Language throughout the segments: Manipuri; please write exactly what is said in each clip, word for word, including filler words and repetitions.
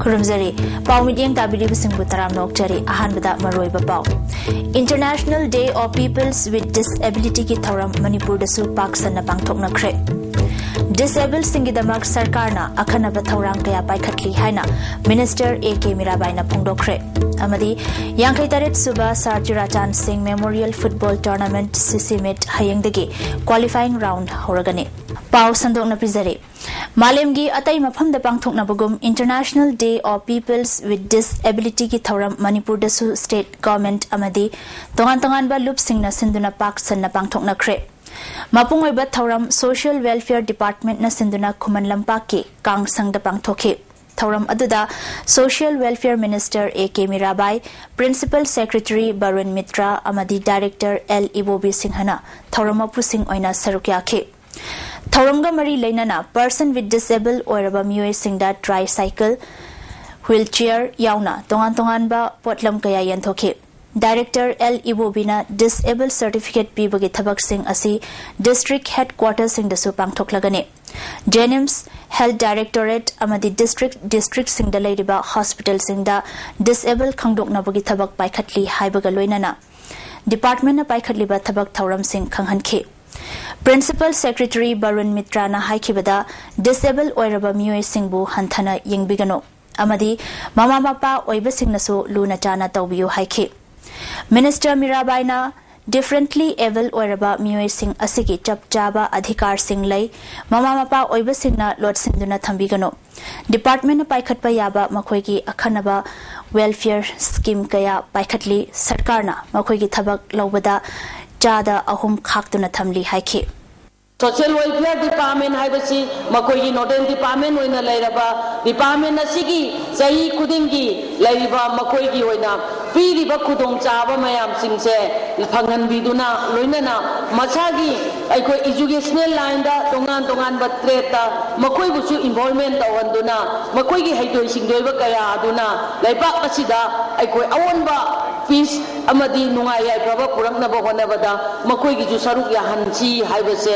ꯈꯨꯔꯨꯝꯖꯔꯤ꯫ ꯄꯥꯎ ꯃꯤꯠꯌꯦꯡ ꯇꯥꯕꯤꯔꯤꯕꯁꯤꯡꯕꯨ ꯇꯔꯥꯝꯅ ꯑꯣꯛꯆꯔꯤ꯫ ꯑꯍꯥꯟꯕꯗ ꯃꯔꯨꯑꯣꯏꯕ ꯄꯥꯎ꯫ International Day of Peoples with Disability ꯒꯤ ꯊꯧꯔꯝ ꯃꯅꯤꯄꯨꯔꯗꯁꯨ ꯄꯥꯛ ꯁꯟꯅ ꯄꯥꯡꯊꯣꯛꯅꯈ꯭ꯔꯦ꯫ Disable ꯁꯤꯡꯒꯤꯗꯃꯛ ꯁꯔꯀꯥꯔꯅ ꯑꯈꯟꯅꯕ ꯊꯧꯔꯥꯡ ꯀꯌꯥ ꯄꯥꯏꯈꯠꯂꯤ ꯍꯥꯏꯅ Minister A K ꯃꯤꯔꯥꯕꯥꯏꯅ ꯐꯣꯡꯗꯣꯛꯈ꯭ꯔꯦ꯫ ꯑꯃꯗꯤ ꯌꯥꯡꯈꯩ ꯇꯔꯦꯠ ꯁꯨꯕ Sir Churachan Singh Memorial Football Tournament, C C Meet, ꯍꯌꯦꯡꯗꯒꯤ qualifying round ꯍꯧꯔꯒꯅꯤ꯫ ꯄꯥꯎ ꯁꯟꯗꯣꯛꯅ ꯄꯤꯖꯔꯤ꯫ ꯃꯥꯂꯦꯝꯒꯤ ꯑꯇꯩ ꯃꯐꯝꯗ ꯄꯥꯡꯊꯣꯛꯅꯕꯒꯨꯝ International Day of Peoples with Disability ꯒꯤ ꯊꯧꯔꯝ ꯃꯅꯤꯄꯨꯔꯗꯁꯨ state government ꯑꯃꯗꯤ ꯇꯣꯉꯥꯟ ꯇꯣꯉꯥꯟꯕ ꯂꯨꯞꯁꯤꯡꯅ ꯁꯤꯟꯗꯨꯅ ꯄꯥꯛ ꯁꯟꯅ ꯄꯥꯡꯊꯣꯛꯅꯈ꯭ꯔꯦ꯫ ꯃꯄꯨꯡ ꯑꯣꯏꯕ ꯊꯧꯔꯝ Social Welfare Department ꯅ ꯁꯤꯟꯗꯨꯅ ꯈꯨꯃꯟ ꯂꯝꯄꯥꯛꯀꯤ ꯀꯥꯡꯁꯪꯗ ꯄꯥꯡꯊꯣꯛꯈꯤ꯫ ꯊꯧꯔꯝ ꯑꯗꯨꯗ Social Welfare Minister A K Mirabai, Principal Secretary Barun metre ꯑꯃꯗꯤ Director L ꯏꯕꯣꯕꯤ ꯁꯤꯡꯍꯅ ꯊꯧꯔꯝ ꯃꯄꯨꯁꯤꯡ ꯑꯣꯏꯅ ꯁꯔꯨꯛ ꯌꯥꯈꯤ꯫ ꯊꯧꯔꯝꯒ ꯃꯔꯤ ꯂꯩꯅꯅ person with disable ꯑꯣꯏꯔꯕ ꯃꯤꯑꯣꯏꯁꯤꯡꯗ tricycle, wheelchair ꯌꯥꯎꯅ ꯇꯣꯉꯥꯟ ꯇꯣꯉꯥꯟꯕ ꯄꯣꯠꯂꯝ ꯀꯌꯥ ꯌꯦꯟꯊꯣꯛꯈꯤ꯫ Director L ꯏꯕꯣꯕꯤꯅ disable certificate ꯄꯤꯕꯒꯤ ꯊꯕꯛꯁꯤꯡ ꯑꯁꯤ district headquarter ꯁꯤꯡꯗꯁꯨ ꯄꯥꯡꯊꯣꯛꯂꯒꯅꯤ꯫ JNIMS, Health Directorate ꯑꯃꯗꯤ district, district ꯁꯤꯡꯗ ꯂꯩꯔꯤꯕ hospital ꯁꯤꯡꯗ disable ꯈꯪꯗꯣꯛꯅꯕꯒꯤ ꯊꯕꯛ ꯄꯥꯏꯈꯠꯂꯤ ꯍꯥꯏꯕꯒ ꯂꯣꯏꯅꯅ department ꯅ ꯄꯥꯏꯈꯠꯂꯤꯕ ꯊꯕꯛ ꯊꯧꯔꯝꯁꯤꯡ ꯈꯪꯍꯟꯈꯤ꯫ Principal Secretary ꯕꯔꯨꯟ ꯃꯤꯇ꯭ꯔꯥꯅ ꯍꯥꯏꯈꯤꯕꯗ, disable ꯑꯣꯏꯔꯕ ꯃꯤꯑꯣꯏꯁꯤꯡꯕꯨ ꯍꯟꯊꯅ ꯌꯦꯡꯕꯤꯒꯅꯨ ꯑꯃꯗꯤ ꯃꯃꯥ ꯃꯄꯥ ꯑꯣꯏꯕꯁꯤꯡꯅꯁꯨ ꯂꯨꯅ ꯆꯥꯅ ꯇꯧꯕꯤꯌꯨ ꯍꯥꯏꯈꯤ꯫ Minister ꯃꯤꯔꯥꯕꯥꯏꯅ differently able ꯑꯣꯏꯔꯕ ꯃꯤꯑꯣꯏꯁꯤꯡ ꯑꯁꯤꯒꯤ ꯆꯞ ꯆꯥꯕ ꯑꯙꯤꯀꯥꯔꯁꯤꯡ ꯂꯩ, ꯃꯃꯥ ꯃꯄꯥ ꯑꯣꯏꯕꯁꯤꯡꯅ ꯂꯣꯠꯁꯤꯟꯗꯨꯅ ꯊꯝꯕꯤꯒꯅꯨ꯫ Department ꯅ ꯄꯥꯏꯈꯠꯄ ꯌꯥꯕ ꯃꯈꯣꯏꯒꯤ ꯑꯈꯟꯅꯕ welfare scheme ꯀꯌꯥ ꯄꯥꯏꯈꯠꯂꯤ꯫ ꯁꯔꯀꯥꯔꯅ ꯃꯈꯣꯏꯒꯤ ꯊꯕꯛ ꯂꯧꯕꯗ ꯆꯥꯗ ꯑꯍꯨꯝ ꯈꯥꯛꯇꯨꯅ ꯊꯝꯂꯤ ꯍꯥꯏꯈꯤ꯫ Social Welfare Department ꯍꯥꯏꯕꯁꯤ ꯃꯈꯣꯏꯒꯤ nodal department ꯑꯣꯏꯅ ꯂꯩꯔꯕ department ꯑꯁꯤꯒꯤ ꯆꯍꯤ ꯈꯨꯗꯤꯡꯒꯤ ꯂꯩꯔꯤꯕ ꯃꯈꯣꯏꯒꯤ ꯑꯣꯏꯅ ꯄꯤꯔꯤꯕ ꯈꯨꯗꯣꯡꯆꯥꯕ ꯃꯌꯥꯝꯁꯤꯡꯁꯦ ꯐꯪꯍꯟꯕꯤꯗꯨꯅ, ꯂꯣꯏꯅꯅ ꯃꯁꯥꯒꯤ ꯑꯩꯈꯣꯏ educational line ꯗ ꯇꯣꯉꯥꯟ ꯇꯣꯉꯥꯟꯕ trade ꯇ ꯃꯈꯣꯏꯕꯨꯁꯨ involvement ꯇꯧꯍꯟꯗꯨꯅ, ꯃꯈꯣꯏꯒꯤ ꯍꯩꯊꯣꯏ ꯁꯤꯡꯊꯣꯏꯕ ꯀꯌꯥ ꯑꯗꯨꯅ ꯂꯩꯕꯥꯛ ꯑꯁꯤꯗ ꯑꯩꯈꯣꯏ ꯑꯑꯣꯟꯕ ꯄꯤꯁ ꯑꯃꯗꯤ ꯅꯨꯡꯉꯥꯏ ꯌꯥꯏꯐꯕ ꯄꯨꯔꯛꯅꯕ ꯍꯣꯠꯅꯕꯗ ꯃꯈꯣꯏꯒꯤꯁꯨ ꯁꯔꯨꯛ ꯌꯥꯍꯟꯁꯤ ꯍꯥꯏꯕꯁꯦ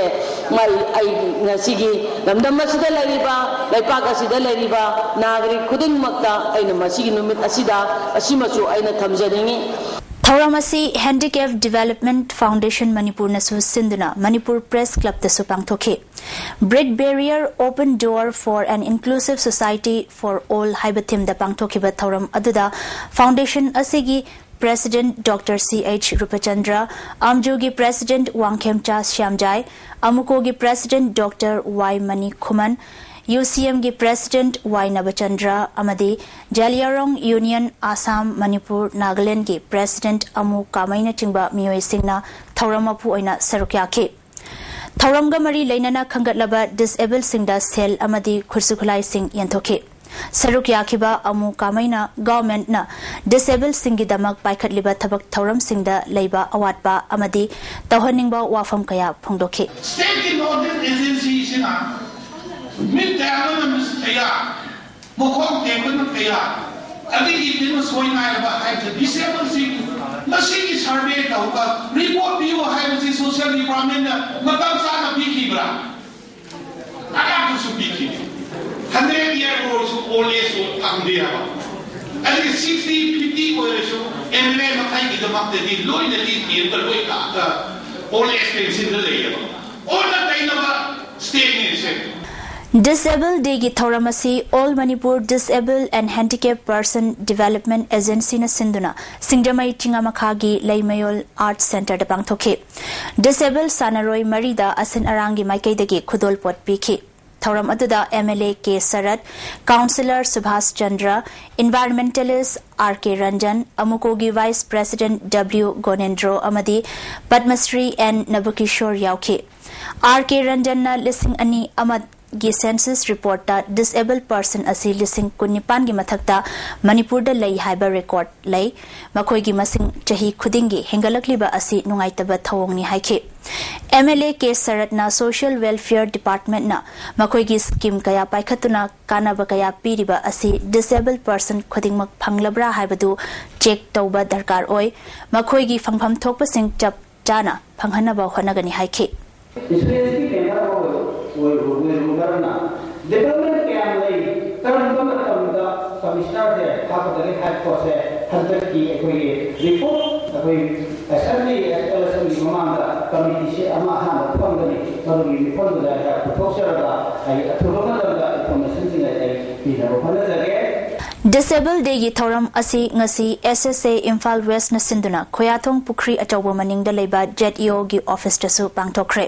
ꯑꯩ ꯑꯩ ꯉꯁꯤꯒꯤ ꯂꯝꯗꯝ ꯑꯁꯤꯗ ꯂꯩꯔꯤꯕ, ꯂꯩꯄꯥꯛ ꯑꯁꯤꯗ ꯂꯩꯔꯤꯕ ꯅꯥꯒꯔꯤꯛ ꯈꯨꯗꯤꯡꯃꯛꯇ ꯑꯩꯅ ꯃꯁꯤꯒꯤ ꯅꯨꯃꯤꯠ ꯑꯁꯤꯗ ꯑꯁꯤꯃꯁꯨ ꯑꯩꯅ ꯊꯝꯖꯅꯤꯡꯏ꯫ ꯊꯧꯔꯝ ꯑꯁꯤ Handicap Development Foundation ꯃꯅꯤꯄꯨꯔꯅꯁꯨ ꯁꯤꯟꯗꯨꯅ ꯃꯅꯤꯄꯨꯔ ꯄ꯭ꯔꯦꯁ ꯀ꯭ꯂꯕꯇꯁꯨ ꯄꯥꯡꯊꯣꯛꯈꯤ꯫ Brick Barrier, Open Door for an Inclusive Society for All ꯍꯥꯏꯕ ꯊꯤꯝꯗ ꯄꯥꯡꯊꯣꯛꯈꯤꯕ ꯊꯧꯔꯝ ꯑꯗꯨꯗ ꯐꯥꯎꯟꯗꯦꯁꯟ ꯑꯁꯤꯒꯤ president doctor C H Rupchandra, ꯑꯥꯝꯖꯨꯒꯤ ꯄ꯭ꯔꯦꯁꯤꯗꯦꯟꯠ ꯋꯥꯡꯈꯦꯝꯆꯥ ꯁ꯭ꯌꯥꯝꯖꯥꯏ, ꯑꯃꯨꯀꯣꯒꯤ president doctor Y Mani Khuman, U C ꯑꯦꯝꯒꯤ ꯄ꯭ꯔꯦꯁꯤꯗꯦꯟꯠ ꯋꯥꯏ ꯅꯕꯆꯟꯗ꯭ꯔ ꯑꯃꯗꯤ ꯖꯥꯂꯤꯌꯥꯔꯣꯡ ꯌꯨꯅꯤꯌꯟ ꯑꯁꯥꯝ, ꯃꯅꯤꯄꯨꯔ, ꯅꯥꯒꯥꯂꯦꯟꯗꯒꯤ ꯄ꯭ꯔꯦꯁꯤꯗꯦꯟꯠ ꯑꯃꯨ ꯀꯥꯃꯩꯅꯆꯤꯡꯕ ꯃꯤꯑꯣꯏꯁꯤꯡꯅ ꯊꯧꯔꯝ ꯃꯄꯨ ꯑꯣꯏꯅ ꯁꯔꯨꯛ ꯌꯥꯈꯤ꯫ ꯊꯧꯔꯝꯒ ꯃꯔꯤ ꯂꯩꯅꯅ ꯈꯟꯒꯠꯂꯕ ꯗꯤꯁꯑꯦꯕꯜꯁꯤꯡꯗ ꯁꯦꯜ ꯑꯃꯗꯤ ꯈꯨꯠꯁꯨ ꯈꯨꯠꯂꯥꯏꯁꯤꯡ ꯌꯦꯟꯊꯣꯛꯈꯤ꯫ ꯁꯔꯨꯛ ꯌꯥꯈꯤꯕ ꯑꯃꯨ ꯀꯥꯃꯩꯅ ꯒꯚꯔꯟꯃꯦꯟꯠꯅ ꯗꯤꯁꯑꯦꯕꯜꯁꯤꯡꯒꯤꯗꯃꯛ ꯄꯥꯏꯈꯠꯂꯤꯕ ꯊꯕꯛ ꯊꯧꯔꯝꯁꯤꯡꯗ ꯂꯩꯕ ꯑꯋꯥꯠꯄ ꯑꯃꯗꯤ ꯇꯧꯍꯟꯅꯤꯡꯕ ꯋꯥꯐꯝ ꯀꯌꯥ ꯐꯣꯡꯗꯣꯛꯈꯤ꯫ ꯁ꯭ꯇꯦꯠꯀꯤ ꯅꯣꯗꯦꯜ ꯑꯦꯖꯦꯟꯁꯤꯁꯤꯅ ꯃꯤꯠ ꯇꯌꯥ ꯑꯃꯅ ꯃꯤꯁ ꯀꯌꯥ, ꯃꯈꯣꯡ ꯇꯦꯛꯄꯅ ꯀꯌꯥ, ꯑꯗꯒꯤ ꯀꯩꯅꯣ ꯁꯣꯏ ꯉꯥꯏꯔꯕ ꯍꯥꯏꯕꯁꯦ ꯗꯤꯁꯑꯦꯕꯜꯁꯤꯡ ꯃꯁꯤꯒꯤ ꯁꯔꯚꯦ ꯇꯧꯕ ꯔꯤꯄꯣꯔꯠ ꯄꯤꯌꯨ ꯍꯥꯏꯕꯁꯤ ꯁꯣꯁꯤꯌꯦꯜ ꯗꯤꯄꯥꯔꯠꯃꯦꯟꯠꯅ ꯃꯇꯝ ꯆꯥꯅ ꯄꯤꯈꯤꯕ꯭ꯔꯥ? ꯑꯌꯥꯝꯕꯁꯨ ꯄꯤꯈꯤꯗꯦ꯫ ꯍꯟꯗ꯭ꯔꯦꯠ ꯏꯌꯥꯔ ꯑꯣꯏꯔꯁꯨ ꯑꯣꯜ ꯑꯦꯖ ꯐꯪꯗꯦ ꯍꯥꯏꯕ꯫ ꯑꯗꯒꯤ ꯁꯤꯛꯁꯇꯤ ꯐꯤꯐꯇꯤ ꯑꯣꯏꯔꯁꯨ ꯑꯦꯝ ꯑꯦꯜ ꯑꯦ ꯃꯈꯩꯒꯤꯗꯃꯛꯇꯗꯤ ꯂꯣꯏꯅꯗꯤ ꯄꯤꯔꯒ ꯂꯣꯏ ꯀꯥ-, ꯑꯣꯜ ꯑꯦꯖ ꯄꯦꯟꯁꯤꯟꯗ ꯂꯩꯌꯦꯕ꯫ ꯑꯣꯟꯅ ꯇꯩꯅꯕ ꯁ꯭ꯇꯦꯠꯅꯤ ꯁꯦ꯫ ꯗꯤꯁꯑꯦꯕꯜ ꯗꯦꯒꯤ ꯊꯧꯔꯝ ꯑꯁꯤ All Manipur Disable and Handicap Person Development Agencyꯅ ꯁꯤꯟꯗꯨꯅ ꯁꯤꯡꯖꯃꯩ ꯆꯤꯡꯉꯥꯃꯈꯥꯒꯤ ꯂꯩꯃꯌꯣꯜ ꯑꯥꯔꯠ ꯁꯦꯟꯇꯔꯗ ꯄꯥꯡꯊꯣꯛꯈꯤ꯫ ꯗꯤꯁꯑꯦꯕꯜ ꯁꯥꯟꯅꯔꯣꯏ ꯃꯔꯤꯗ ꯑꯁꯤꯟ ꯑꯔꯥꯡꯒꯤ ꯃꯥꯏꯀꯩꯗꯒꯤ ꯈꯨꯗꯣꯜꯄꯣꯠ ꯄꯤꯈꯤ꯫ ꯊꯧꯔꯝ ꯑꯗꯨꯗ M L A K Sarat, councillor Subhash Chandra, environmentalist R K Ranjan, ꯑꯃꯨꯀꯣꯒꯤ ꯚꯥꯏꯁ ꯄ꯭ꯔꯦꯁꯤꯗꯦꯟꯠ ꯗꯕ꯭ꯂꯤꯎ ꯒꯣꯅꯦꯟꯗ꯭ꯔꯣ ꯑꯃꯗꯤ ꯄꯗꯃꯁ꯭ꯔꯤ ꯑꯦꯟ ꯅꯕꯀꯤꯁꯣꯔ ꯌꯥꯎꯈꯤ꯫ ꯑꯥꯔ ꯀꯦ ꯔꯟꯖꯟꯅ ꯂꯤꯁꯤꯡ ꯑꯅꯤ ꯑꯃ ꯒꯤ census report ꯇ disabled person ꯑꯁꯤ ꯂꯤꯁꯤꯡ ꯀꯨꯟꯅꯤꯄꯥꯟꯒꯤ ꯃꯊꯛꯇ ꯃꯅꯤꯄꯨꯔꯗ ꯂꯩ ꯍꯥꯏꯕ record ꯂꯩ꯫ ꯃꯈꯣꯏꯒꯤ ꯃꯁꯤꯡ ꯆꯍꯤ ꯈꯨꯗꯤꯡꯒꯤ ꯍꯦꯟꯒꯠꯂꯛꯂꯤꯕ ꯑꯁꯤ ꯅꯨꯡꯉꯥꯏꯇꯕ ꯊꯧꯑꯣꯡꯅꯤ ꯍꯥꯏꯈꯤ꯫ MLA ꯀꯦ ꯁꯔꯠꯅ social welfare department ꯅ ꯃꯈꯣꯏꯒꯤ scheme ꯀꯌꯥ ꯄꯥꯏꯈꯠꯇꯨꯅ ꯀꯥꯟꯅꯕ ꯀꯌꯥ ꯄꯤꯔꯤꯕ ꯑꯁꯤ disabled person ꯈꯨꯗꯤꯡꯃꯛ ꯐꯪꯂꯕ꯭ꯔꯥ ꯍꯥꯏꯕꯗꯨ check ꯇꯧꯕ ꯗꯔꯀꯥꯔ ꯑꯣꯏ꯫ ꯃꯈꯣꯏꯒꯤ ꯐꯪꯐꯝ ꯊꯣꯛꯄꯁꯤꯡ ꯆꯞ ꯆꯥꯅ ꯐꯪꯍꯟꯅꯕ ꯍꯣꯠꯅꯒꯅꯤ ꯍꯥꯏꯈꯤ꯫ Insurance ꯀꯤ member ꯑꯣꯏ-, ꯑꯣꯏ-, ꯑꯣꯏꯔꯨꯕ ꯃꯔꯝꯅ development ꯀꯌꯥꯝ ꯂꯩ, ꯀꯔꯝꯕ ꯃꯇꯝꯗ commissioner ꯁꯦ ꯍꯥꯞꯀꯗꯒꯦ ꯍꯥꯏꯕ ꯄꯣꯠꯁꯦ ꯍꯟꯗꯛꯀꯤ ꯑꯩꯈꯣꯏꯒꯤ report, ꯑꯩꯈꯣꯏ assembly, annual assembly ꯃꯃꯥꯡꯗ committee ꯁꯦ ꯑꯃ ꯑꯍꯥꯟꯕ ꯐꯝꯒꯅꯤ, ꯃꯗꯨꯒꯤ ꯃꯤꯐꯝꯗꯨꯗ ꯑꯩꯍꯥꯛ ꯄꯨꯊꯣꯛꯆꯔꯒ ꯑꯩ ꯑꯊꯨꯕ ꯃꯇꯝꯗ information ꯁꯤꯡ ꯑꯩ ꯄꯤꯅꯕ ꯍꯣꯠꯅꯖꯒꯦ꯫ Disable Day ꯒꯤ ꯊꯧꯔꯝ ꯑꯁꯤ ꯉꯁꯤ SSA ꯏꯝꯐꯥꯜ West ꯅ ꯁꯤꯟꯗꯨꯅ ꯈꯣꯌꯥꯊꯣꯡ ꯄꯨꯈ꯭ꯔꯤ ꯑꯆꯧꯕ ꯃꯅꯤꯡꯗ ꯂꯩꯕ ZEO ꯒꯤ office ꯇꯁꯨ ꯄꯥꯡꯊꯣꯛꯈ꯭ꯔꯦ꯫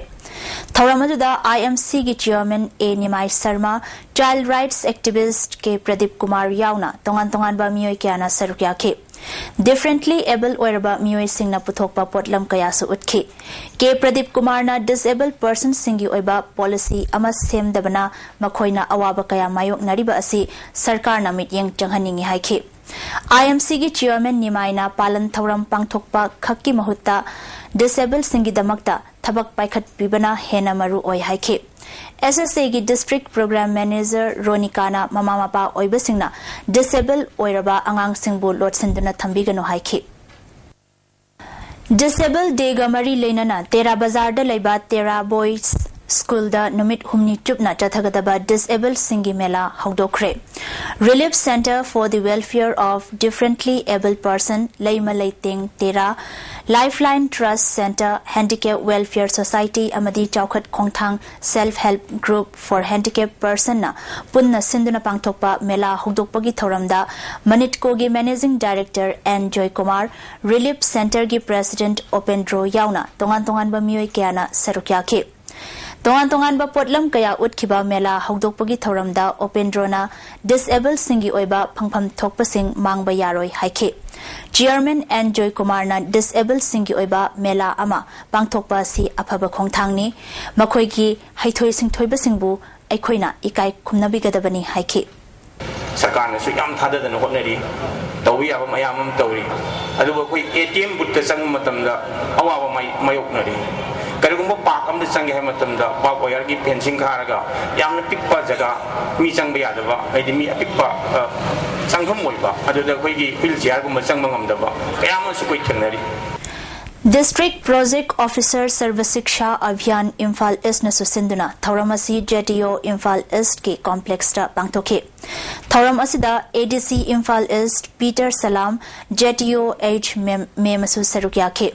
ꯊꯧꯔꯝ ꯑꯗꯨꯗ IMC ꯒꯤ chairman ꯑꯦ ꯅꯤꯃꯥꯏ ꯁꯔꯃ, child rights activist ꯀꯦ ꯄ꯭ꯔꯗꯤꯞ ꯀꯨꯃꯥꯔ ꯌꯥꯎꯅ ꯇꯣꯉꯥꯟ ꯇꯣꯉꯥꯟꯕ ꯃꯤꯑꯣꯏ ꯀꯌꯥꯅ ꯁꯔꯨꯛ ꯌꯥꯈꯤ꯫ Differently able ꯑꯣꯏꯔꯕ ꯃꯤꯑꯣꯏꯁꯤꯡꯅ ꯄꯨꯊꯣꯛꯄ ꯄꯣꯠꯂꯝ ꯀꯌꯥꯁꯨ ꯎꯠꯈꯤ꯫ ꯀꯦ ꯄ꯭ꯔꯗꯤꯞ ꯀꯨꯃꯥꯔꯅ disabled person ꯁꯤꯡꯒꯤ ꯑꯣꯏꯕ policy ꯑꯃ ꯁꯦꯝꯗꯕꯅ ꯃꯈꯣꯏꯅ ꯑꯋꯥꯕ ꯀꯌꯥ ꯃꯥꯌꯣꯛꯅꯔꯤꯕ ꯑꯁꯤ ꯁꯔꯀꯥꯔꯅ ꯃꯤꯠꯌꯦꯡ ꯆꯪꯍꯟꯅꯤꯡꯏ ꯍꯥꯏꯈꯤ꯫ IMC ꯒꯤ chairman ꯅꯤꯃꯥꯏꯅ ꯄꯥꯂꯟ ꯊꯧꯔꯝ ꯄꯥꯡꯊꯣꯛꯄ ꯈꯛꯀꯤ ꯃꯍꯨꯠꯇ disabled ꯁꯤꯡꯒꯤꯗꯃꯛꯇ ꯊꯕꯛ ꯄꯥꯏꯈꯠꯄꯤꯕꯅ ꯍꯦꯟꯅ ꯃꯔꯨ ꯑꯣꯏ ꯍꯥꯏꯈꯤ꯫ SSA ꯒꯤ district program manager ꯔꯣꯅꯤꯀꯥꯅ ꯃꯃꯥ ꯃꯄꯥ ꯑꯣꯏꯕꯁꯤꯡꯅ disabled ꯑꯣꯏꯔꯕ ꯑꯉꯥꯡꯁꯤꯡꯕꯨ ꯂꯣꯠꯁꯤꯟꯗꯨꯅ ꯊꯝꯕꯤꯒꯅꯨ ꯍꯥꯏꯈꯤ꯫ Disable Day ꯒ ꯃꯔꯤ ꯂꯩꯅꯅ ꯇꯦꯔꯥ ꯕꯖꯥꯔꯗ ꯂꯩꯕ ꯇꯦꯔꯥ Boys School ꯗ ꯅꯨꯃꯤꯠ ꯍꯨꯝꯅꯤ ꯆꯨꯞꯅ ꯆꯠꯊꯒꯗꯕ disabled ꯁꯤꯡꯒꯤ ꯃꯦꯂꯥ ꯍꯧꯗꯣꯛꯈ꯭ꯔꯦ꯫ Relief Centre for the Welfare of Differently Abled Person, ꯂꯩꯃ ꯂꯩꯇꯦꯡ ꯇꯦꯔꯥ, Lifeline Trust Centre, Handicap Welfare Society ꯑꯃꯗꯤ ꯆꯥꯎꯈꯠ ꯈꯣꯡꯊꯥꯡ Self Help Group for Handicap Person ꯅ ꯄꯨꯟꯅ ꯁꯤꯟꯗꯨꯅ ꯄꯥꯡꯊꯣꯛꯄ ꯃꯦꯂꯥ ꯍꯧꯗꯣꯛꯄꯒꯤ ꯊꯧꯔꯝꯗ ꯃꯅꯤꯠꯀꯣꯒꯤ Managing Director N Joykumar, Relief Centre ꯒꯤ President ꯎꯄꯦꯟꯗ꯭ꯔꯣ ꯌꯥꯎꯅ ꯇꯣꯉꯥꯟ ꯇꯣꯉꯥꯟꯕ ꯃꯤꯑꯣꯏ ꯀꯌꯥꯅ ꯁꯔꯨꯛ ꯌꯥꯈꯤ꯫ ꯇꯣꯉꯥꯟ ꯇꯣꯉꯥꯟꯕ ꯄꯣꯠꯂꯝ ꯀꯌꯥ ꯎꯠꯈꯤꯕ ꯃꯦꯂꯥ ꯍꯧꯗꯣꯛꯄꯒꯤ ꯊꯧꯔꯝꯗ ꯎꯄꯦꯟꯗ꯭ꯔꯣꯅ disabled ꯁꯤꯡꯒꯤ ꯑꯣꯏꯕ ꯐꯪꯐꯝ ꯊꯣꯛꯄꯁꯤꯡ ꯃꯥꯡꯕ ꯌꯥꯔꯣꯏ ꯍꯥꯏꯈꯤ꯫ Chairman ꯑꯦꯟ ꯖꯣꯏꯀꯨꯃꯥꯔꯅ disabled ꯁꯤꯡꯒꯤ ꯑꯣꯏꯕ ꯃꯦꯂꯥ ꯑꯃ ꯄꯥꯡꯊꯣꯛꯄ ꯑꯁꯤ ꯑꯐꯕ ꯈꯣꯡꯊꯥꯡꯅꯤ꯫ ꯃꯈꯣꯏꯒꯤ ꯍꯩꯊꯣꯏ ꯁꯤꯡꯊꯣꯏꯕꯁꯤꯡꯕꯨ ꯑꯩꯈꯣꯏꯅ ꯏꯀꯥꯏ ꯈꯨꯝꯅꯕꯤꯒꯗꯕꯅꯤ ꯍꯥꯏꯈꯤ꯫ ꯁꯔꯀꯥꯔꯅꯁꯨ ꯌꯥꯝ ꯊꯥꯗꯗꯅ ꯍꯣꯠꯅꯔꯤ, ꯇꯧꯕ ꯌꯥꯕ ꯃꯌꯥꯝ ꯑꯃ ꯇꯧꯔꯤ꯫ ꯑꯗꯨꯕꯨ ꯑꯩꯈꯣꯏ ꯑꯦ ꯇꯤ ꯑꯦꯝ ꯕꯨꯠꯇ ꯆꯪꯕ ꯃꯇꯝꯗ ꯑꯋꯥꯕ ꯃꯥꯏ ꯃꯥꯌꯣꯛꯅꯔꯤ꯫ ꯀꯔꯤꯒꯨꯝꯕ ꯄꯥꯔꯛ ꯑꯃꯗ ꯆꯪꯒꯦ ꯍꯥꯏꯕ ꯃꯇꯝꯗ ꯕꯥꯔꯕ ꯋꯥꯌꯔꯒꯤ ꯐꯦꯟꯁꯤꯡ ꯈꯥꯔꯒ ꯌꯥꯝꯅ ꯄꯤꯛꯄ ꯖꯒꯥ, ꯃꯤ ꯆꯪꯕ ꯌꯥꯗꯕ, ꯍꯥꯏꯗꯤ ꯃꯤ ꯑꯄꯤꯛꯄ ꯆꯪꯐꯝ ꯑꯣꯏꯕ, ꯑꯗꯨꯗ ꯑꯩꯈꯣꯏꯒꯤ ꯍ꯭ꯋꯤꯜ ꯆꯤꯌꯥꯔꯒꯨꯝꯕ ꯆꯪꯕ ꯉꯝꯗꯕ ꯀꯌꯥ ꯑꯃꯁꯨ ꯑꯩꯈꯣꯏ ꯊꯦꯡꯅꯔꯤ꯫ District Project Officer Sarva Shiksha Abhiyan Imphal East ꯅꯁꯨ ꯁꯤꯟꯗꯨꯅ ꯊꯧꯔꯝ ꯑꯁꯤ J T O Imphal East ꯀꯤ complex ꯇ ꯄꯥꯡꯊꯣꯛꯈꯤ꯫ ꯊꯧꯔꯝ ꯑꯁꯤꯗ A D C Imphal East Peter Salam, J T O H ꯃꯦꯝ, ꯃꯦꯝ ꯑꯃꯁꯨ ꯁꯔꯨꯛ ꯌꯥꯈꯤ꯫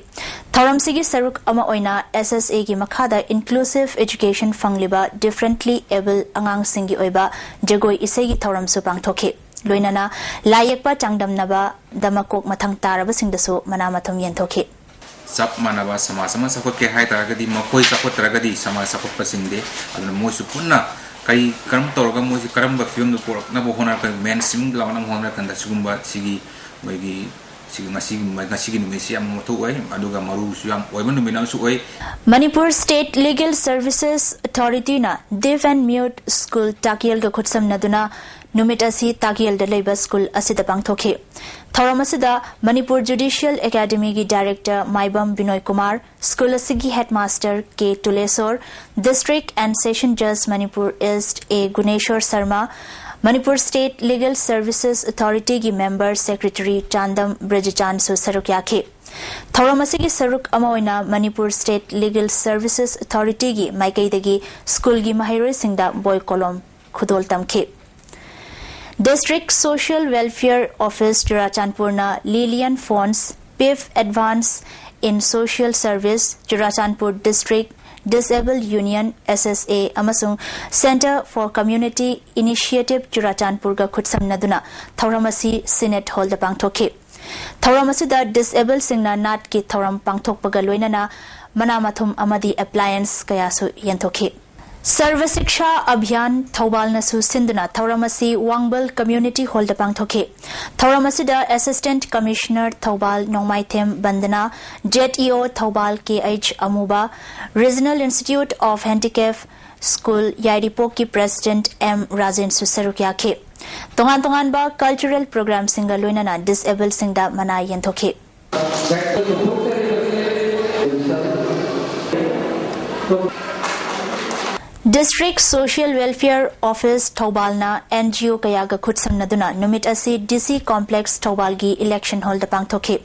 ꯊꯧꯔꯝꯁꯤꯒꯤ ꯁꯔꯨꯛ ꯑꯃ ꯑꯣꯏꯅ S S A ꯒꯤ ꯃꯈꯥꯗ inclusive education ꯐꯪꯂꯤꯕ differently able ꯑꯉꯥꯡꯁꯤꯡꯒꯤ ꯑꯣꯏꯕ ꯖꯒꯣꯏ ꯏꯁꯩꯒꯤ ꯊꯧꯔꯝꯁꯨ ꯄꯥꯡꯊꯣꯛꯈꯤ꯫ ꯂꯣꯏꯅꯅ ꯂꯥꯏ ꯌꯦꯛꯄ ꯆꯥꯡꯗꯝꯅꯕꯗ ꯃꯀꯣꯛ ꯃꯊꯪ ꯇꯥꯔꯕꯁꯤꯡꯗꯁꯨ ꯃꯅꯥ ꯃꯊꯨꯝ ꯌꯦꯟꯊꯣꯛꯈꯤ꯫ ꯆꯞ ꯃꯥꯟꯅꯕ ꯁꯃꯥꯖ ꯑꯃ ꯆꯥꯎꯈꯠꯀꯦ ꯍꯥꯏ ꯇꯥꯔꯒꯗꯤ ꯃꯈꯣꯏ ꯆꯥꯎꯈꯠꯇ꯭ꯔꯒꯗꯤ ꯁꯃꯥꯖ ꯆꯥꯎꯈꯠꯄ ꯆꯤꯡꯗꯦ꯫ ꯑꯗꯨꯅ ꯃꯣꯏꯁꯨ ꯄꯨꯟꯅ ꯀꯔꯤ ꯀꯔꯝ ꯇꯧꯔꯒ ꯃꯣꯏꯁꯤ ꯀꯔꯝꯕ ꯐꯤꯕꯝꯗ ꯄꯨꯔꯛꯅꯕ ꯍꯣꯠꯅꯔꯛꯀꯅꯤ, mainstream ꯂꯥꯛꯅꯕ ꯍꯣꯠꯅꯔꯀꯥꯟꯗ ꯁꯤꯒꯨꯝꯕ ꯁꯤꯒꯤ ꯃꯣꯏꯒꯤ ꯁꯤꯒꯤ ꯉꯁꯤꯒꯤ ꯉꯁꯤꯒꯤ ꯅꯨꯃꯤꯠꯁꯤ ꯌꯥꯝꯅ ꯃꯔꯨ ꯑꯣꯏ, ꯑꯗꯨꯒ ꯃꯔꯨꯁꯨ ꯌꯥꯝ ꯑꯣꯏꯕ ꯅꯨꯃꯤꯠ ꯑꯃꯁꯨ ꯑꯣꯏ꯫ Manipur State Legal Services Authority ꯅ Deaf and Mute School ꯇꯥꯛꯌꯦꯜꯒ ꯈꯨꯠꯁꯝꯅꯗꯨꯅ ꯅꯨꯃꯤꯠ ꯑꯁꯤ ꯇꯥꯛꯌꯦꯜꯗ ꯂꯩꯕ ꯁ꯭ꯀꯨꯜ ꯑꯁꯤꯗ ꯄꯥꯡꯊꯣꯛꯈꯤ꯫ ꯊꯧꯔꯝ ꯑꯁꯤꯗ Manipur Judicial Academy ꯒꯤ Director ꯃꯥꯏꯕꯝ ꯕꯤꯅꯣꯏ ꯀꯨꯃꯥꯔ, ꯁ꯭ꯀꯨꯜ ꯑꯁꯤꯒꯤ Headmaster K Tuleshwor, District and Session Judge Manipur East A Guneshwor Sharma, Manipur State Legal Services Authority ꯒꯤ Member Secretary ꯆꯥꯟꯗꯝ ꯕ꯭ꯔꯖꯆꯥꯟꯁꯨ ꯁꯔꯨꯛ ꯌꯥꯈꯤ꯫ ꯊꯧꯔꯝ ꯑꯁꯤꯒꯤ ꯁꯔꯨꯛ ꯑꯃ ꯑꯣꯏꯅ Manipur State Legal Services Authority ꯒꯤ ꯃꯥꯏꯀꯩꯗꯒꯤ ꯁ꯭ꯀꯨꯜꯒꯤ ꯃꯍꯩꯔꯣꯏꯁꯤꯡꯗ ꯕꯣꯏ ꯀꯣꯂꯣꯝ ꯈꯨꯗꯣꯜ ꯇꯝꯈꯤ꯫ District Social Welfare Office ꯆꯨꯔꯥꯆꯥꯟꯄꯨꯔꯅ Lilian Fonds, P I F Advance in Social Service, Churachandpur District Disabled Union, S S A, ꯑꯃꯁꯨꯡ Centre for Community Initiative ꯆꯨꯔꯥꯆꯥꯟꯄꯨꯔꯒ ꯈꯨꯠꯁꯝꯅꯗꯨꯅ ꯊꯧꯔꯝ ꯑꯁꯤ Senate Hall ꯗ ꯄꯥꯡꯊꯣꯛꯈꯤ꯫ ꯊꯧꯔꯝ ꯑꯁꯤꯗ disable ꯁꯤꯡꯅ ꯅꯥꯠꯀꯤ ꯊꯧꯔꯝ ꯄꯥꯡꯊꯣꯛꯄꯒ ꯂꯣꯏꯅꯅ ꯃꯅꯥ ꯃꯊꯨꯝ ꯑꯃꯗꯤ appliance ꯀꯌꯥꯁꯨ ꯌꯦꯟꯊꯣꯛꯈꯤ꯫ Sarva Shiksha Abhiyan ꯊꯧꯕꯥꯜꯅꯁꯨ ꯁꯤꯟꯗꯨꯅ ꯊꯧꯔꯝ ꯑꯁꯤ ꯋꯥꯡꯕꯜ Community Hall ꯗ ꯄꯥꯡꯊꯣꯛꯈꯤ꯫ ꯊꯧꯔꯝ ꯑꯁꯤꯗ Assistant Commissioner Thoubal Nongmaithem Bandana, Z E O Thoubal K H Amuba, Regional Institute of Handicap school ꯌꯥꯏꯔꯤꯄꯣꯛꯀꯤ ꯄ꯭ꯔꯦꯁꯤꯗꯦꯟꯠ ꯑꯦꯝ ꯔꯥꯖꯦꯟꯁꯨ ꯁꯔꯨꯛ ꯌꯥꯈꯤ꯫ ꯇꯣꯉꯥꯟ ꯇꯣꯉꯥꯟꯕ ꯀꯜꯆꯔꯦꯜ ꯄ꯭ꯔꯣꯒ꯭ꯔꯥꯝꯁꯤꯡꯒ ꯂꯣꯏꯅꯅ ꯗꯤꯁꯑꯦꯕꯜꯁꯤꯡꯗ ꯃꯅꯥ ꯌꯦꯟꯊꯣꯛꯈꯤ꯫ ꯗꯤꯁꯇ꯭ꯔꯤꯛ ꯁꯣꯁꯤꯌꯦꯜ ꯋꯦꯜꯐꯤꯌꯔ ꯑꯣꯐꯤꯁ ꯊꯧꯕꯥꯜꯅ ꯑꯦꯟ ꯖꯤ ꯑꯣ ꯀꯌꯥꯒ ꯈꯨꯠꯁꯝꯅꯗꯨꯅ ꯅꯨꯃꯤꯠ ꯑꯁꯤ ꯗꯤ ꯁꯤ ꯀꯣꯝꯄ꯭ꯂꯦꯛꯁ ꯊꯧꯕꯥꯜꯒꯤ ꯏꯂꯦꯛꯁꯟ ꯍꯣꯜꯗ ꯄꯥꯡꯊꯣꯛꯈꯤ꯫